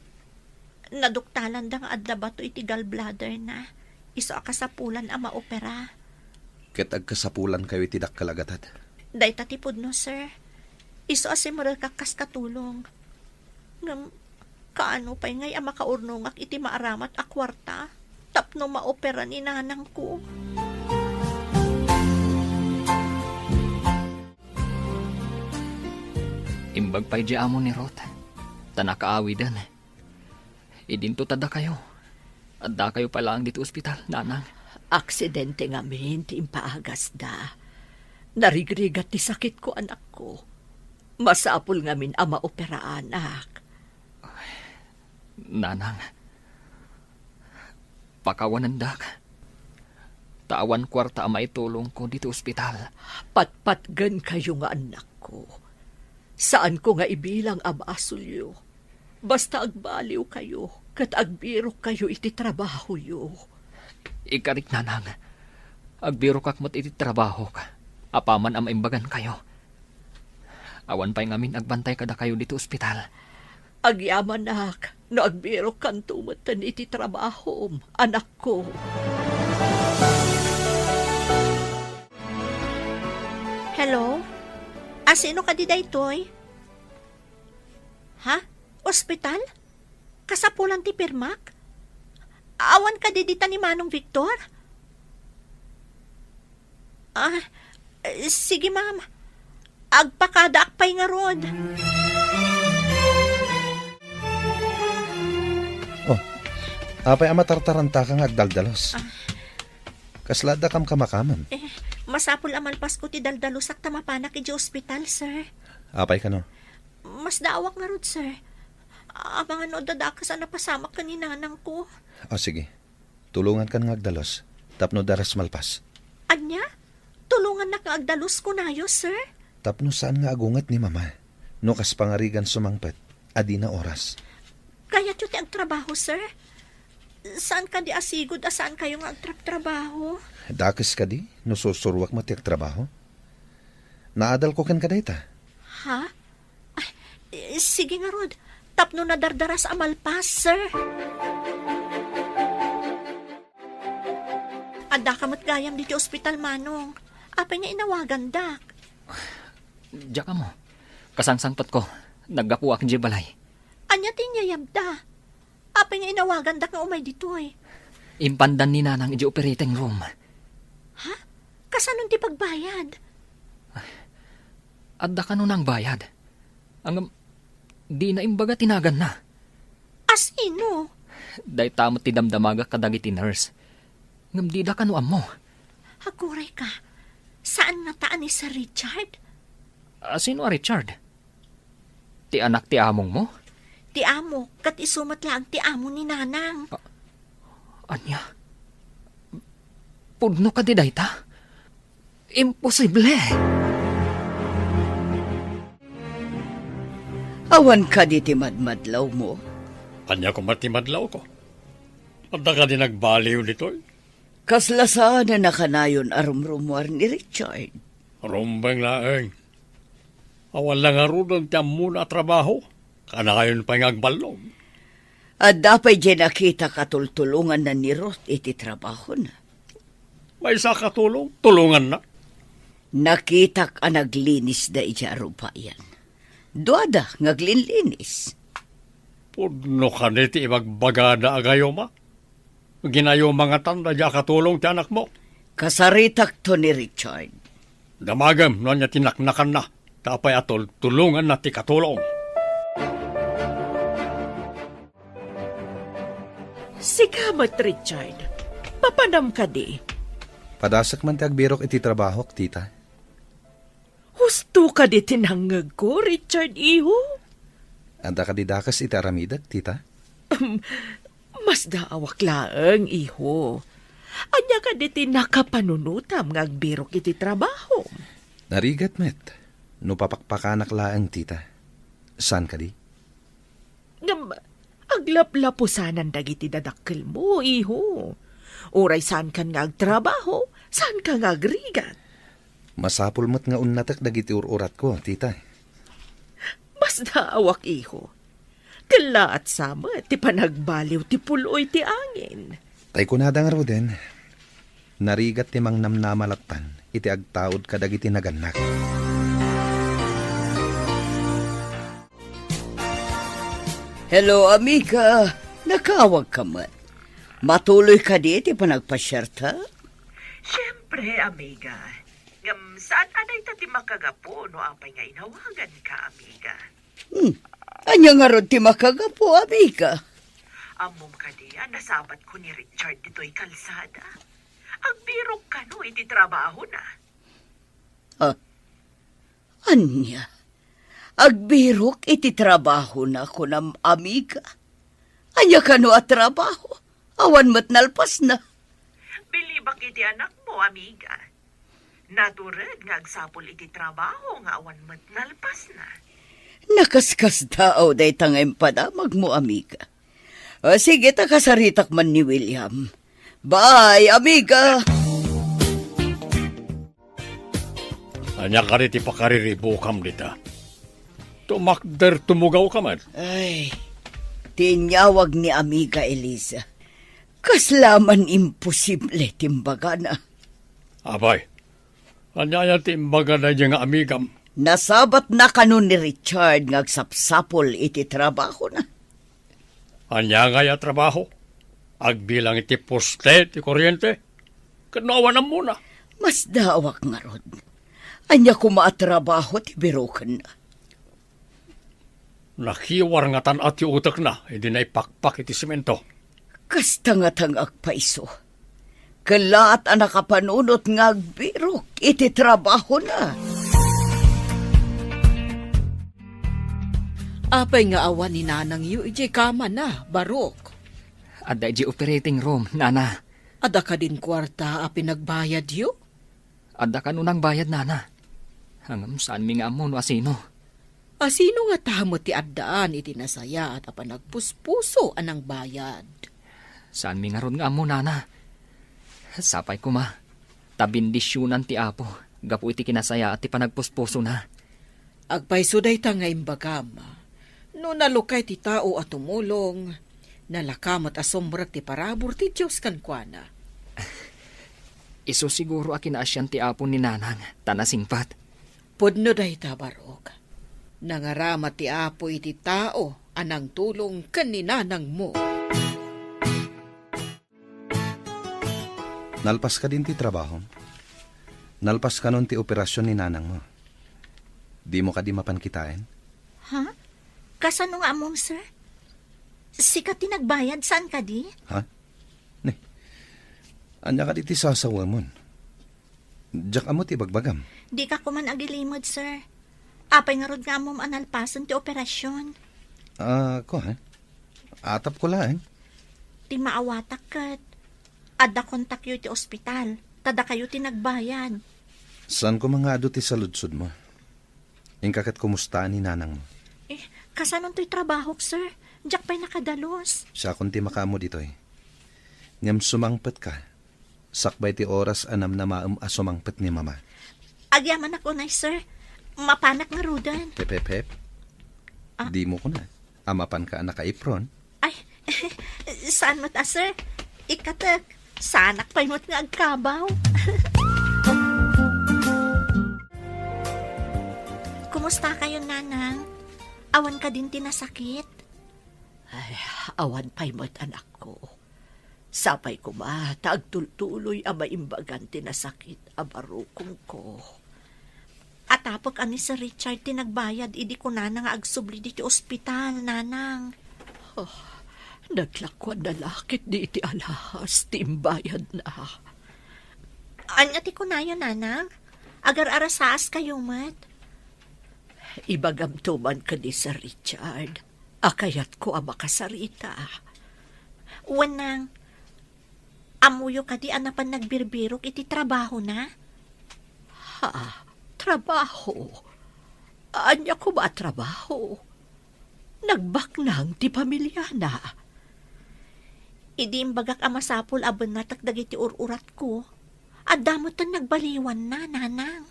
naduktalanda nga adda bato iti gallbladderna. Isu a kasapulan a maopera. Ket agkasapulankayo iti dakkel a gatad. Dayta ti pudno, sir. Isu a simrekak kas katulong. Ngem, kaano pay ngay a makaurnongak iti maaramat a kuarta tapno maopera ni nanangko? Imbag pay di amo ni Ruth, ta nakaawiden. Idinto ta dakayo. Addakayo pay laeng ditoy ospital, nanang. Aksidente ngamin ti impaagasda. Narigrigat ti sakitko, anakko. Masapul ngamin a maoperaanak. Nanang, Pakawanendak. Ta awan kuarta a maitulongko ditoy ospital. Patpatgenkayo nga annakko. Saanko nga ibilang a basolyo. Basta agbaliwkayo ket agbirokkayo iti trabahoyo. Ikarik, Nanang. Agbirokak met iti trabahok apaman a maimbagankayo. Awan pay ngamin agbantay kadakayo ditoy ospital. Agyamanak no agbirokkanto metten iti trabahom, anakko. Hello? A, sino kadi daytoy? Ha? Ospital? Kasapulan ti pirmak? Awan kadi dita ni Manong Victor? Ah, eh, sige, ma'am. Agpakadaak pay ngarud. Oh, apay a matartarantaka nga agdaldalos? Ah. Kasla adda kamkamakaman? Eh, masapul a malpasko ti daldalusak ta mapanak idiay ospital, sir. Apay kano? Masdaawak ngarud, sir. Amangan no adda dakes a napasamak ken ni nanangko. Ah, sige. Tulongankan nga agdalos tapno daras malpas. Ania? Tulongannak nga agdalos kunayo, sir? Tapno saan nga agunget ni Mama no kas pangarigan sumangpet a dina oras. Kayatyo ti agtrabaho, sir? Saan kadi a sigud a saankayo nga agtrabtrabaho? Dakes kadi no sursuruak met ti agtrabaho? Naadalko kenka dayta. Ha? Ay, eh, sige ngarud. Tapno nadardaras a malpas, sir. Addaka met gayam ditoy ospital, Manong. Apay nga inawagandak? Diak ammo. Kasangsangpetko. Naggapuak idiay balay. Ania ti inyayabda? Apay nga inawagandak nga umay ditoy? Impandan ni Nanang idiay operating room. Ha? Kasanon ti pagbayad? Adda kano nangbayad? Ngem, dina imbaga ti naganna. A sino? Dayta met ti damdamagak kadagiti nurse. Ngem dida kano ammo. Aguray ka. Saan ngata a ni Sir Richard? A sino a Richard? Ti anak ti amongmo? Ti amo, ket isu met laeng ti amo ni Nanang. A-, ania? Pudno kadi dayta? Imposible! Awan kadi ti madmadlawmo? Ania koma ti madlawko? Adda kadi nagbaliw ditoy? Kasla saanen a kanayon a rumrumuar ni Richard? Rumbeng laeng. Awan la ngaruden ti ammona a trabaho. Kanayon pay nga agballom. Adda pay diay nakitak a tultulonganna ni Ruth iti trabahona. Maysa a katulong, tulonganna. Nakitak a naglinisda idiay arubayan. Duada nga aglinlinis. Pudno kadi ti ibagbagada a gayuma? Ginayuma ngatan daydiay a katulong ti anakmo? Kasaritakto ni Richard. Damagem no ania ti naknakanna, ta apay a tultulonganna ti katulong. Sika met, Richard. Papanam kadi? Padasek man ti agbirok iti trabahok, tita. Husto kadi ti nangngegko, Richard, iho? Adda kadi dakes iti aramidek, tita? Masdaawak laeng, iho. Ania kadi ti nakapanunotam nga agbirok iti trabahom? Narigat met no papakpakanak laeng, tita. Saan kadi? Ngem, aglaplapusanan dagiti dadakkelmo, iho. Uray saankan nga agtrabaho, saanka nga agrigat. Masapul met nga unnatek dagiti ur-uratko, tita. Masdaawak, iho. Kellaat sa met ti panagbaliw ti pul-oy ti angin. Tay kunada ngaruden, narigat ti mangnamnama lattan iti agtaud kadagiti nagannak. Hello, amiga. Nakaawagka met. Matuloy kadi ti panagpasiarta? Siempre, amiga. Ngem saan a dayta ti makagapu no apay nga inawaganka, amiga. Hmm. Ania ngarud ti makagapu, amiga? Ammom kadi a nasabatko ni Richard ditoy kalsada? Agbirok kano iti trabahona. Ah, ania? Agbirok iti trabahona, kunam, amiga? Ania kano a trabaho? Awan met nalpasna. Bilibak iti anakmo, amiga. Natured nga agsapul iti trabaho nga awan met nalpasna. Nakaskasdaaw dayta nga impadamagmo, amiga. O, sige, ta kasaritak man ni William. Bye, amiga! Ania kadi ti pakariribukam dita? Tumakder tumugaw ka man. Ay, ti inyawag ni Amiga Eliza. Kasla man imposible ti imbagana. Apay, ania aya ti imbagana daydiay nga amigam? Nasabatna kano ni Richard nga agsapsapul iti trabahona. Ania ngay a trabaho? Agbilang iti poste ti kuryente? Ket no awan ammona? Masdaawak ngarud. Ania koma a trabaho ti birokenna? Nakiwar nga tan-at ti utekna idi naipakpak iti semento. Kasta nga ta nga agpayso. Kellaat a nakapanunot nga agbirok iti trabahona. Apay nga awan ni nanangyo idiay kamana, Barok? Adda idiay operating room, nana. Adda kadin kuarta a pinagbayadyo? Adda kano nangbayad, nana. Ngem saanmi nga ammo no asino. Asino ngata met ti addaan iti nasayaat a panagpuspuso a nangbayad? Saanmi ngarud nga ammo, nana. Sapay koma, ta bendisionan ti Apo gapu iti kinasayaat ti panagpuspusona. Agpayso dayta nga imbagam. No nalukay ti tao a tumulong, nalaka met a sumrek ti parabur ti Dios kenkuana. Isu siguro a kinaasian ti Apo ni nanang, ta nasingpet. Pudno dayta, Barok. Nangarama ti Apo iti tao a nangtulong ken ni nanangmo. Nalpas kadin ti trabahom? Nalpas kanon ti operasion ni nanangmo? Dimo kadi mapan kitaen? Ha? Kasano nga ammom, sir? Sika ti nagbayad, saan kadi? Ha? Ne, ania kadi ti sasawamon? Diak ammo ti bagbagam. Dika koman agilimed, sir. Apay ngarud nga ammom a nalpasen ti operasion? Ah, kua, eh? Atap ko laeng. Ti maawatak ket adda kontakyo iti ospital, ta dakayo ti nagbayad. Saan ko nga adu ti saludsodmo? Inka ket kumusta ni nanangmo? Eh, kasanontoy trabahok, sir? Diak pay nakadalus. Siakon ti makaammo ditoy. Ngem sumangpetka, sakbay ti oras a namnamaem a sumangpet ni Mama. Agyamanak unay, sir. Mapanak ngaruden. Hep, hep, hep. Ah. Dimo kuna a mapanka a naka-apron? Ay, saan met a, sir. Ikatek, saanak pay met nga agkabaw. Kumusta kayo, Nanang? Awan kadin ti nasakit? Ay, awan pay met, anakko. Sapay koma ta agtultuloy a maimbagan ti nasakit a barukongko. Atapek a ni Sir Richard ti nagbayad idi kunana nga agsubli diti ospital, Nanang. Oh, naglakuan na la ketdi iti alahas ti imbayadna. Ania ti kunayo, Nanang? Agar-arasaas kayo met? Ibagamto man ken ni Sir Richard a kayatko a makasarita. Wen, Nang, ammoyo kadi a napan nagbirbirok iti trabahona? Ha? Trabaho? Ania koma a trabaho? Nagbaknang ti pamiliana. Idi imbagak a masapul a bennatek dagiti ur-uratko, adda metten nagbaliwanna, Nanang.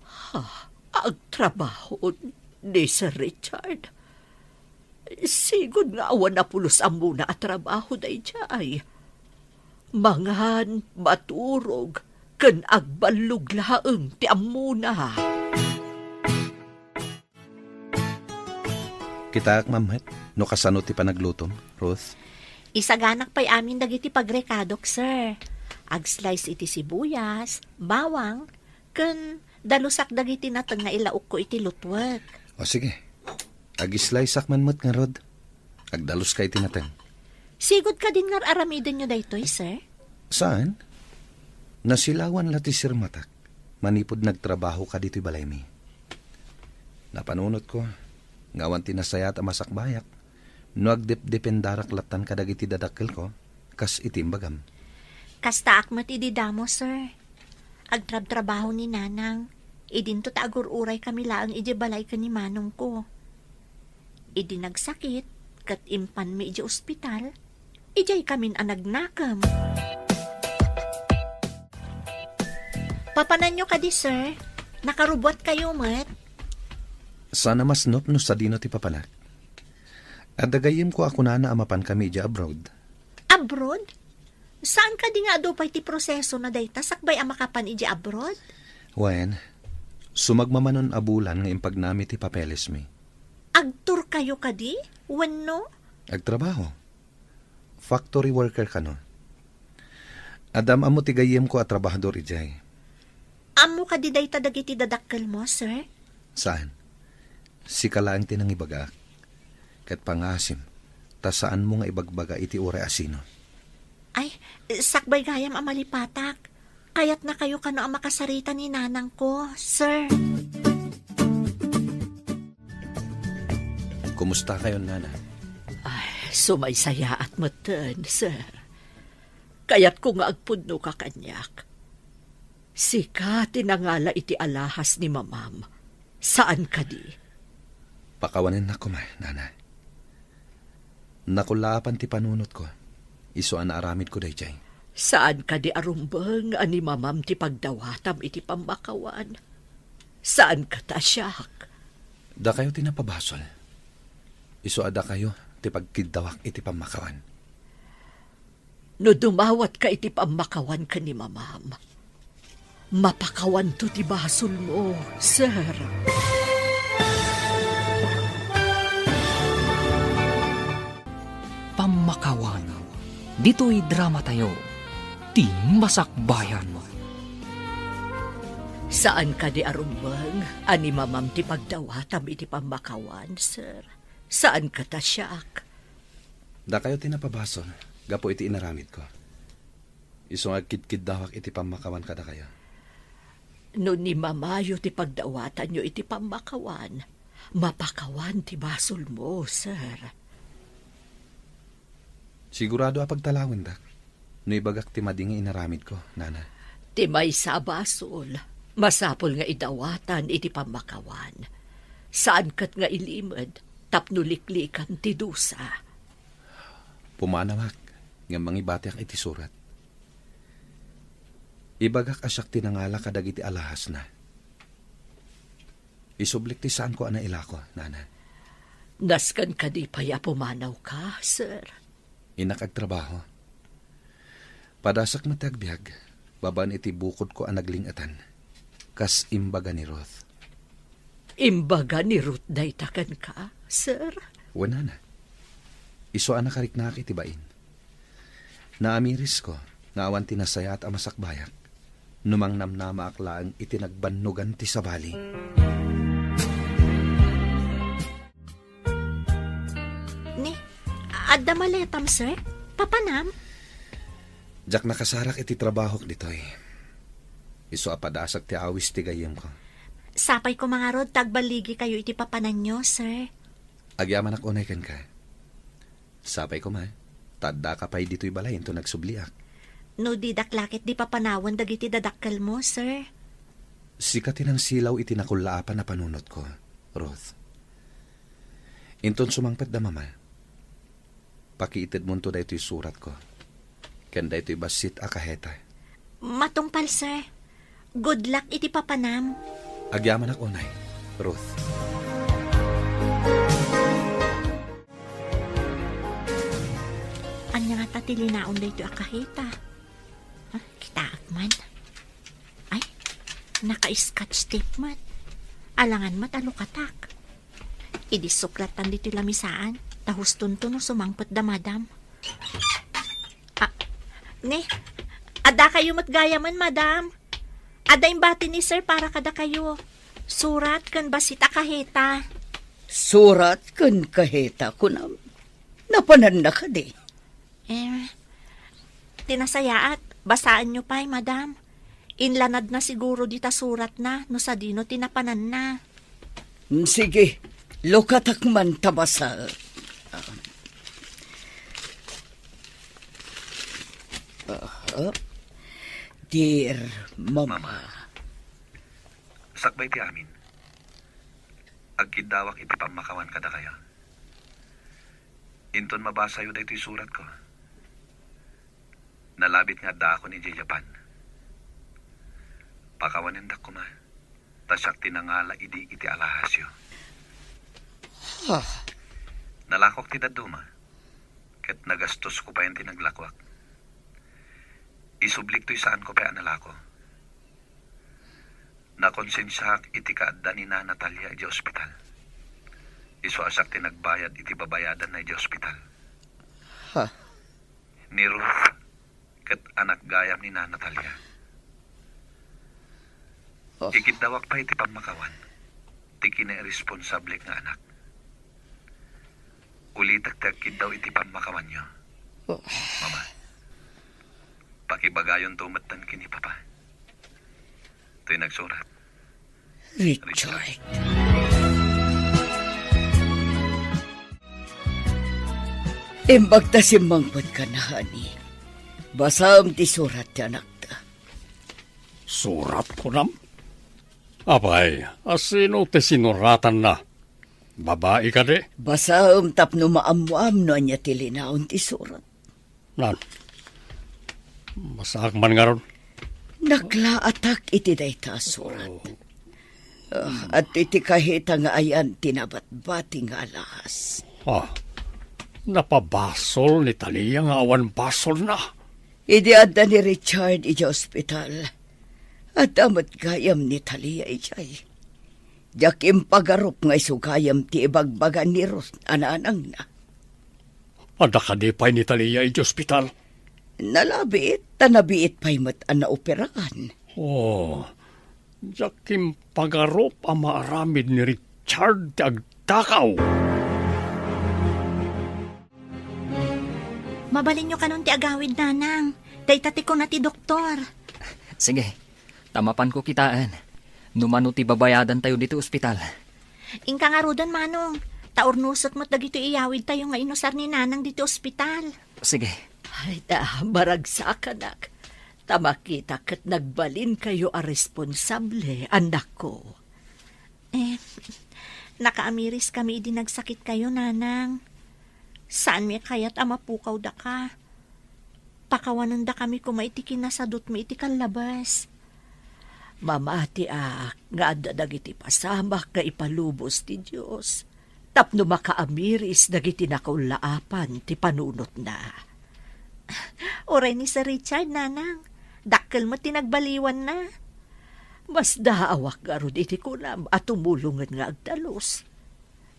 Ha? Agtrabaho ni Sir Richard? Sigud nga awan a pulos ammona a trabaho daydiay. Mangan, maturog, ken agballog laeng ti ammona. Kitaak man met no kasano ti panaglutom, Ruth. Isaganak pay amin dagiti pagrekadok, sir. Agslice iti sibuyas, bawang, ken dalusak dagiti nateng nga ilaokko iti lutwek. O sige, agisliceak man met ngarud. Agdaluska iti nateng. Sigud kadin nga ar-aramidenyo daytoy, sir? Saan? Nasilawan la ti sirmatak manipud nagtrabahoka ditoy balaymi. Napanunotko nga awan ti nasayaat a masakbayak No agdepdependarak lattan kadagiti dadakkelko, kas iti imbagam. Kastaak met idi damo, sir. Agtrabtrabaho ni Nanang. Idinto ta agur-uray kami laeng idiay balay ken ni manongko. Idi nagsakit, ket impanmi idiay ospital, idiay kamin a nagnakem. Papananyo kadi, sir? Nakarubuat kayo met? Saan a masnop no sadino ti papanak. Adda gayyemko a kunana a mapan kami idiay abroad. Abroad? Saan kadi nga adu pay ti proseso na dayta sakbay a makapan idiay abroad? Wen, sumagmamanon a bulan nga impagnami ti papelesmi. Agtour kayo kadi? Wenno? Agtrabaho. Factory worker kano. Adda am-ammo ti gayyemko a trabahador idiay. Ammo kadi dayta dagiti dadakkelmo, sir? Saan? Sika laeng ti nangibagaak. Ket pangasim, ta saanmo nga ibagbaga iti uray a sino. Ay, sakbay gayam a malipatak. Kayatnakayo kano a makasarita ni nanangko, sir. Kumusta kayo, Nana? Ay, sumaysayaat metten, sir. Kayatko nga agpudnoka kaniak. Sika ti nangala iti alahas ni mamam. Saan kadi? Pakawanennak koma, Nana. Nakullaapan ti panunotko. Isu a naaramidko daydiay. Saan kadi a rumbeng a ni mamam ti pagdawatam iti pammakawan? Saan ket a siak? Dakayo ti napabasol. Isu a dakayo ti pagkiddawak iti pammakawan. No dumawatka iti pammakawan ken ni mamam, mapakawanto ti basolmo, sir. Pammakawan. Ditoy dramatayo, Ti Masakbayan. Saan kadi a rumbeng a ni mamam ti pagdawatam iti pammakawan, sir? Saan ket a siak? Dakayo ti napabasol gapu iti inaramidko. Isu nga agkidkiddawak iti pammakawan kadakayo. No ni mamayo ti pagdawatanyo iti pammakawan, mapakawan ti basolmo, sir. Sigurado a pagtalawendak no ibagak ti madi nga inaramidko, Nana. Ti maysa a basol, masapul nga idawatan iti pammakawan. Saan ket nga ilimed tapno liklikan ti dusa. Pumanawak ngem mangibatiak iti surat. Ibagak a siak ti nangala kadagiti alahasna. Isublik ti saanko a nailako, Nana. Nasken kadi pay a pumanawka, sir? Innak agtrabaho. Padasak met ti agbiag, babaen iti bukodko a nagling-etan. Kas imbaga ni Ruth. Imbaga ni Ruth dayta kenka, sir? Wen, Nana. Isu a nakariknaak iti bain. Naamirisko nga awan ti nasayaat a masakbayak no mangnamnamaak laeng iti nagbannogan ti sabali. Ni, adda maletam, sir? Papanam? Diak nakasarak iti trabahok ditoy. Isu a padasak ti awis ti gayyemko. Sapay koma ngarud ta agballigikayo iti papananyo, sir. Agyamanak unay kenka. Sapay koma, ta addaka pay ditoy balay inton agsubliak. No didak la ket di papanawen dagiti dadakkelmo, sir. Sika ti nangsilaw iti nakullaapan a panunotko, Ruth. Inton sumangpet da mama, pakiitedmonto daytoy suratko ken daytoy bassit a kaheta. Matungpal, sir. Good luck iti papanam. Agyamanak unay, Ruth. Ania ngata ti linaon daytoy a kaheta? Ha, kitaak man. Ay, naka-scotch tape met. Alangan met a lukatak. Idi suklatan ditoy lamisaan, ta hustonto no sumangpet da madam. Ah, ne, adda kayo met gayamen, madam. Adda imbati ni sir para kadakayo. Surat ken bassit a kaheta. Surat ken kaheta, kunam. Napananna kadi? Eh, ti nasayaat, basaenyo pay, madam. Inlanadna siguro dita suratna no sadino ti napananna. Mm, sige, lukatak man ta basal. Ah, Dear Mama. Mama, sakbay ti amin, agkiddawak iti pammakawan kadakayo. Inton mabasayo daytoy suratko, nalabit nga addaakon idiay Japan. Pakawanendak koma, ta siak ti nangala idi iti alahasyo. Ah. Nalakok ti dadduma, ket nagastosko payen ti naglakuak. Isublik toy saanko pay a nalako. Nakonsensiaak iti kaadda ni Nana Talia idiay ospital. Isu a siak ti nagbayad iti babayadanna idiay ospital. Ha? Ni Ruth, ket anak gayam ni Nana Talia. Oh. Ikiddawak pay iti pammakawan ti kinairesponsablek nga anak. Ulitek ti agkiddaw iti pammakawanyo. Oh. Mama, pakibagayonto metten ken ni Papa. Toy nagsurat. Richard. Imbag ta simmangpetka, honey. Basaem ti surat ti anakta. Surat, kunam? Apay, a sino ti sinuratanna? Babai kadi? Basaem tapno maammoam no ania ti linaon ti surat. Nan, basaak man ngarud. Naklaatak iti dayta a surat. Oh. Ah, adtoy ti kahita nga ayan ti nabatbati nga alahas. Ah, napabasol ni Talia nga awan basolna. Idi adda ni Richard idiay ospital, adda met gayam ni Talia idiay. Diak impagarup nga isu gayam ti ibagbaga ni Ruth a nanangna. Adda kadi pay ni Talia idiay ospital? Nalabit, ta nabiit pay met a naoperaan. Oh, diak impagarup a maaramid ni Richard ti agdakaw. Mabalinyo kanon ti agawid, nanang. Dayta ti kuna ti doktor. Sige, ta mapanko kitaen no mano ti babayadantayo ditoy ospital. Inka ngaruden, manong. Ta urnosek met dagitoy iyawidtayo nga inusar ni nanang ditoy ospital. Sige. Ay, ta, maragsakanak. Ta makita ket nagbalinkayo a responsable, anakko. Eh, nakaamiriskayo idi nagsakitkayo, nanang. Saanmi a kayat a mapukaw daka. Pakawanendakami koma iti kinasadutmi iti kallabas. Mamatiak nga adda dagiti pasamak nga ipalubos ti Dios tapno makaamiris dagiti nakaullaapan ti panunotna. Uray ni Sir Richard, nanang, dakkel met ti nagbaliwanna. Masdaawak ngarud iti kunam a tumulongen nga agdalus.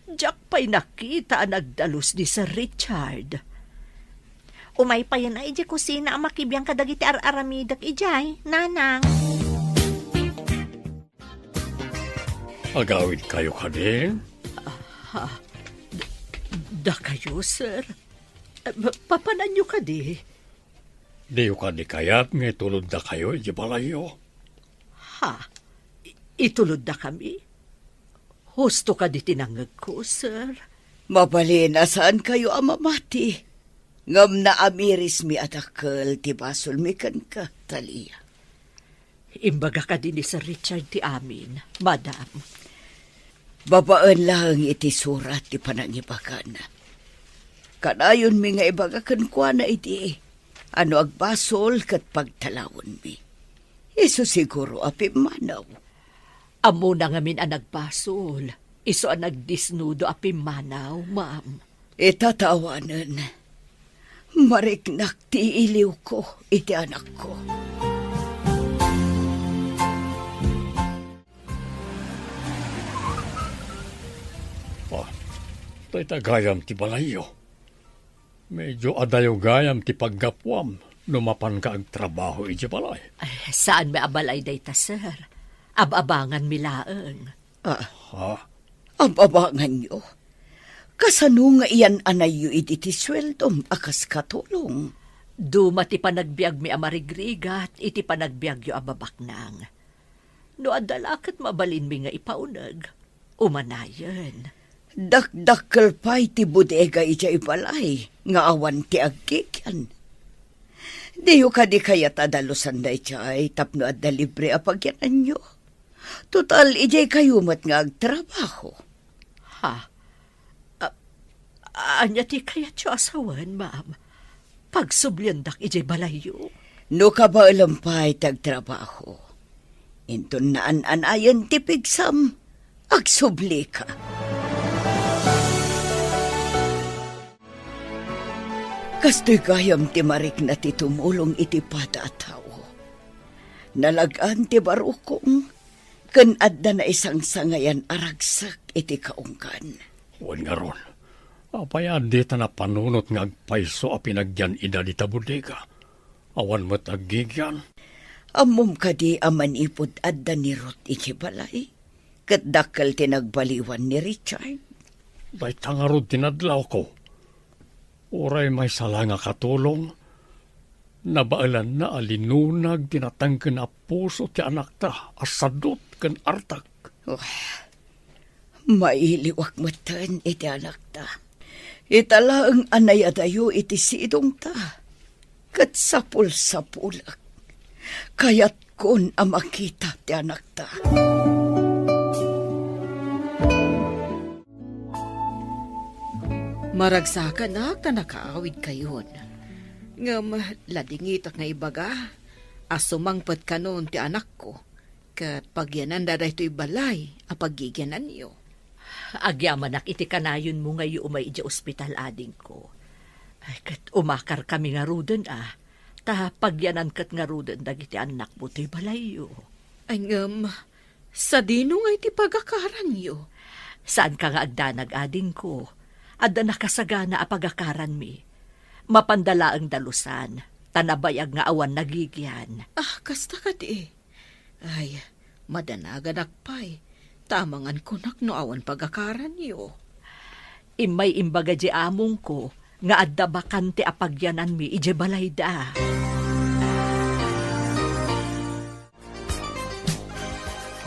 Diak pay nakita a nagdalus ni Sir Richard. Umay payen a idiay kusina a makibiang kadagiti ar-aramidek idiay, nanang. Agawidkayo kadi? Ah, d-, dakayo, sir? Eh, pa-, papananyo kadi? Diyo kadi kayat nga ituloddakayo idiay balayyo? Ha? I-, ituloddakami? Husto kadi ti nangngegko, sir? Mabalin a saankayo a mamati. Ngem naamirismi a dakkel ti basolmi kenka, Talia. Imbaga kadi ni Sir Richard ti amin, madam. Babaen laeng iti surat ti panangibagana. Kanayonmi nga ibaga kenkuana idi a no agbasol ket pagtalawenmi. Isu siguro a pimmanaw. Ammona ngamin a nagbasol. Isu a nagdisnudo a pimmanaw, ma'am. Ita ta awanen, mariknak ti iliwko iti anakko. Ah, dayta gayam ti balayyo. Medyo adayo gayam ti paggapuam no mapanka agtrabaho idiay balay. Ay, saanmi a balay dayta, sir. Ab-abanganmi laeng. Ah, ha? Ab-abanganyo? Kasano nga iyan-anayyo idi ti sueldom a kas katulong? Duma ti panagbiagmi a marigrigat iti panagbiagyo a babaknang. No adda la ket mabalinmi nga ipauneg, umanayen. Dakdakkel pay ti bodega idiay balay nga awan ti aggigian. Diyo kadi kayat a dalusan daydiay tapno adda libre a pagyananyo? Total, idiay kayo met nga agtrabaho. Ha? A-, ania ti kayatyo a sawen, ma'am? Pagsubliandak idiay balayyo? No kabaelem pay ti agtrabaho, inton naan-anayen ti pigsam, agsublika. Kastoy gayam ti marikna ti tumulong iti pada a tao. Nalag-an ti barukong, ken adda naisangsangayan a ragsak iti kaunggan. Wen ngarud, apay a dita napanunot nga agpayso a pinagyan ida dita bodega? Awan met aggigian. Ammom kadi a manipud adda ni Ruth iti balay, ket dakkel ti nagbaliwan ni Richard? Dayta ngarud ti nadlawko. Uray maysa la nga katulong, nabaelanna a linunag ti natengken a puso ti anakta a sadut ken artek. Wah, mailiwak metten iti anakta. Ita laeng a nayadayo iti sidongta, ket sapulsapulek. Kayatkon a makita ti anakta. Maragsakanak ta nakaawidkayon. Ngem ladingitak nga ibaga a sumangpet kanon ti anakko, ket pagyananda daytoy balay a paggigiananyo. Agyamanak iti kanayonmo nga idiay ospital, adingko. Ay, ket umakarkami ngaruden a, ta pagyanan ket ngaruden dagiti annakmo toy balayyo. Ay, ngem, sadino ngay ti pagakaranyo? Saanka nga agdanag, adingko. Adda nakasagana a pagakaranmi. Mapanda laeng dalusan, ta nabayag nga awan nagigian. Ah, kasta kadi. Ay, madanaganak pay, ta amangan kunak no awan pagakaranyo. Immay imbaga di amongko nga adda bakante a pagyananmi idiay balayda.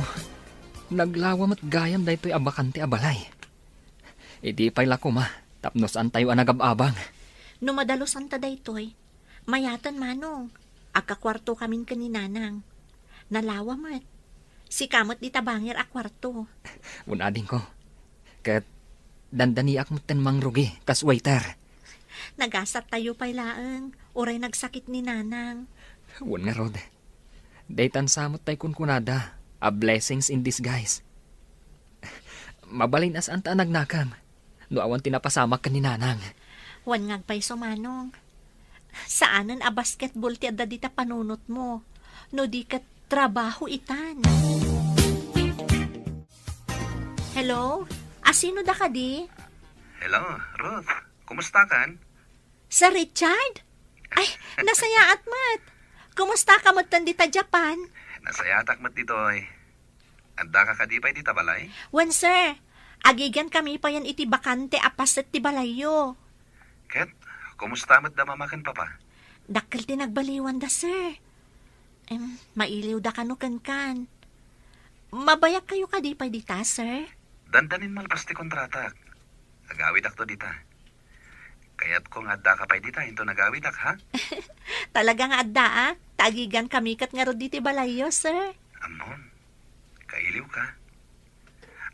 Oh, naglawa met gayam daytoy a bakante a balay. Idi pay la koma, tapno saantayo a nagab-abang. No madalosanta daytoy, mayaten, Manong. Agkakuartokamin ken ni Nanang. Nalawa met. Sika met dita bangir a kuarto. Wen, adingko. Ket dandaniak metten mangrugi kas waiter. Nagasattayo pay laeng, uray nagsakit ni Nanang. Wen ngarud. Daytan sa met tay kunkunada, a blessings in disguise. Mabalin a saanta a nagnakem, no awan ti napasamak ken ni Nanang. Wen nga agpayso, Manong. Saanen a basketball ti adda dita panunotmo, no di ket trabaho itan. Hello? Asino da kadi? Hello, Ruth. Kumusta kan? Sir Richard? Ay, nasayaat met. Kumusta ka met tan dita Japan? Nasayaatak met ditoy. Addaka kadi pay dita balay? Wen, sir. Agigian kami payen iti bakante a paset ti balayyo. Ket, kumusta met da mama ken papa? Dakkel ti nagbaliwanda, sir. Em, mailiwda kano kenkan. Mabayag kayo kadi pay dita, sir? Dandanin malpas ti kontratak. Agawidakto dita. Kayatko nga addaka pay dita inton agawidak, ha? Talaga nga addaak, ta agigan kami ket ngarud diti balayyo, sir. Ammom, kailiwka.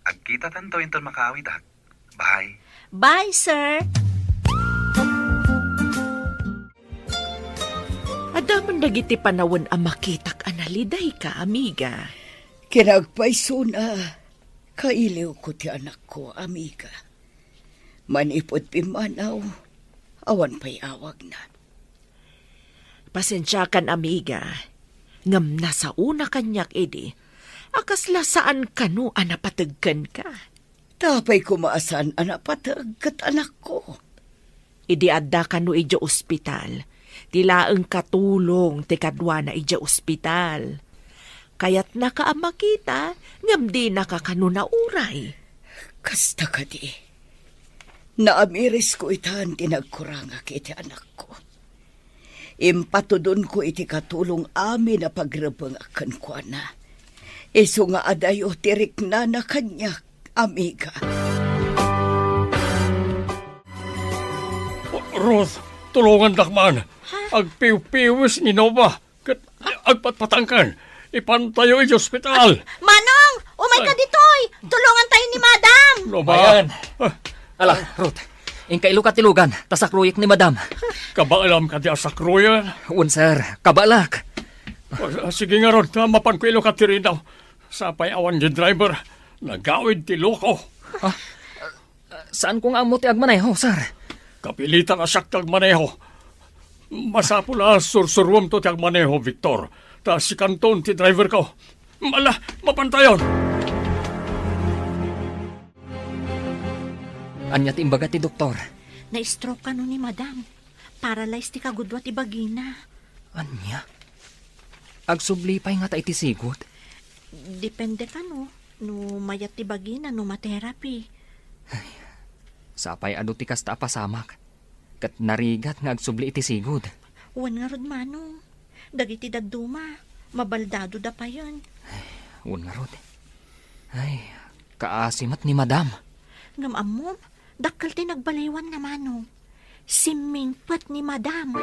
Agkitatanto inton makaawidak. Bye. Bye, sir. Adda man dagiti panawen a makitak a nalidayka, amiga. Kinagpaysona, kailiwko ti anakko, amiga. Manipud pimmanaw, awan pay awagna. Pasensiakan, amiga, ngem nasaona kaniak idi a kasla saan kano a napateg kenka. Ta apay koma a saan a napateg ket anakko? Idi adda kano idiay ospital, ti laeng katulong ti kaduana idiay ospital. Kayatnaka a makita, ngem dinaka kano nauray. Kasta kadi. Naamirisko itan ti nagkurangak iti anakko. Impatudonko iti katulong amin a pagrebbengak kenkuana. Isu nga adayo ti riknana kaniak, amiga. Ruth, tulongandak man. Agpiwpiwis ni Nova ket agpatpatangken. Ipantayo iti ospital. Manong, umayka ditoy. Tulongantayo ni Madam. Nova. Ayan. Ah. Ala, Ruth, inka iluka ti lugan, ta sakroyek ni Madam. Kabaelam kadi a sakroyen? Wen, sir. Kabaelak. Ah, sige ngarud, ta mapanko iluka ti ridaw. Sapay awan ti driver. Nagawid ti loko. Ah, saanko nga ammo ti agmaneho, sir. Kapilitan a siak ti agmaneho. Masapul a sursuruemto ti agmaneho, Victor. Ta sikanton ti driverko. Ala, mapantayon. Ania ti imbaga ti doktor? Na-stroke kano ni Madam. Paralyze ti kagudua ti bagina. Ania? Agsubli pay ngata iti sigud? Depende kano, no mayat ti bagina no ma-therapy. Ay, sapay adu ti kasta a pasamak. Ket narigat nga agsubli iti sigud. Wen ngarud, Manong. Dagiti dadduma, mabaldadoda payen. Ay, wen ngarud. Ay, kaasi met ni Madam. Ngem ammom, dakkel ti nagbaliwanna, Manong. Simmingpet ni Madam.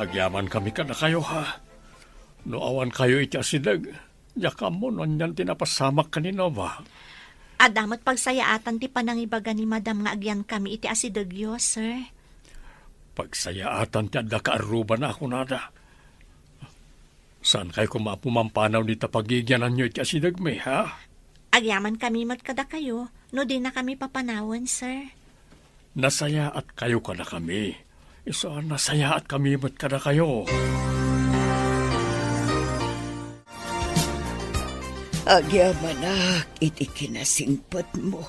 Agyamankami kadakayo, ha? No awankayo iti asideg, diak ammo no anian ti napasamak ken ni Nova. Adda met pagsayaatan ti panangibaga ni Madam nga agyankami iti asidegyo, sir. Pagsayaatan ti adda kaarrubana a kunada. Saankayo koma a pumampanaw dita pagigiananyo iti asidegmi, ha? Agyamankami met kadakayo no dinakami papanawen, sir. Nasayaatkami kadakami. Isu a nasayaatkami met kadakayo. Agyamanak iti kinasingpetmo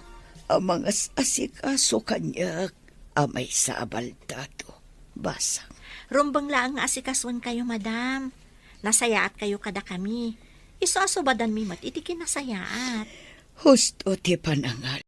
a mangas-asikaso kaniak a maysa a baldado. Basang. Rumbeng laeng nga asikasoenkayo, Madam. Nasayaatkayo kadakami. Isu a subadanmi met iti kinasayaat. Husto ti panangal.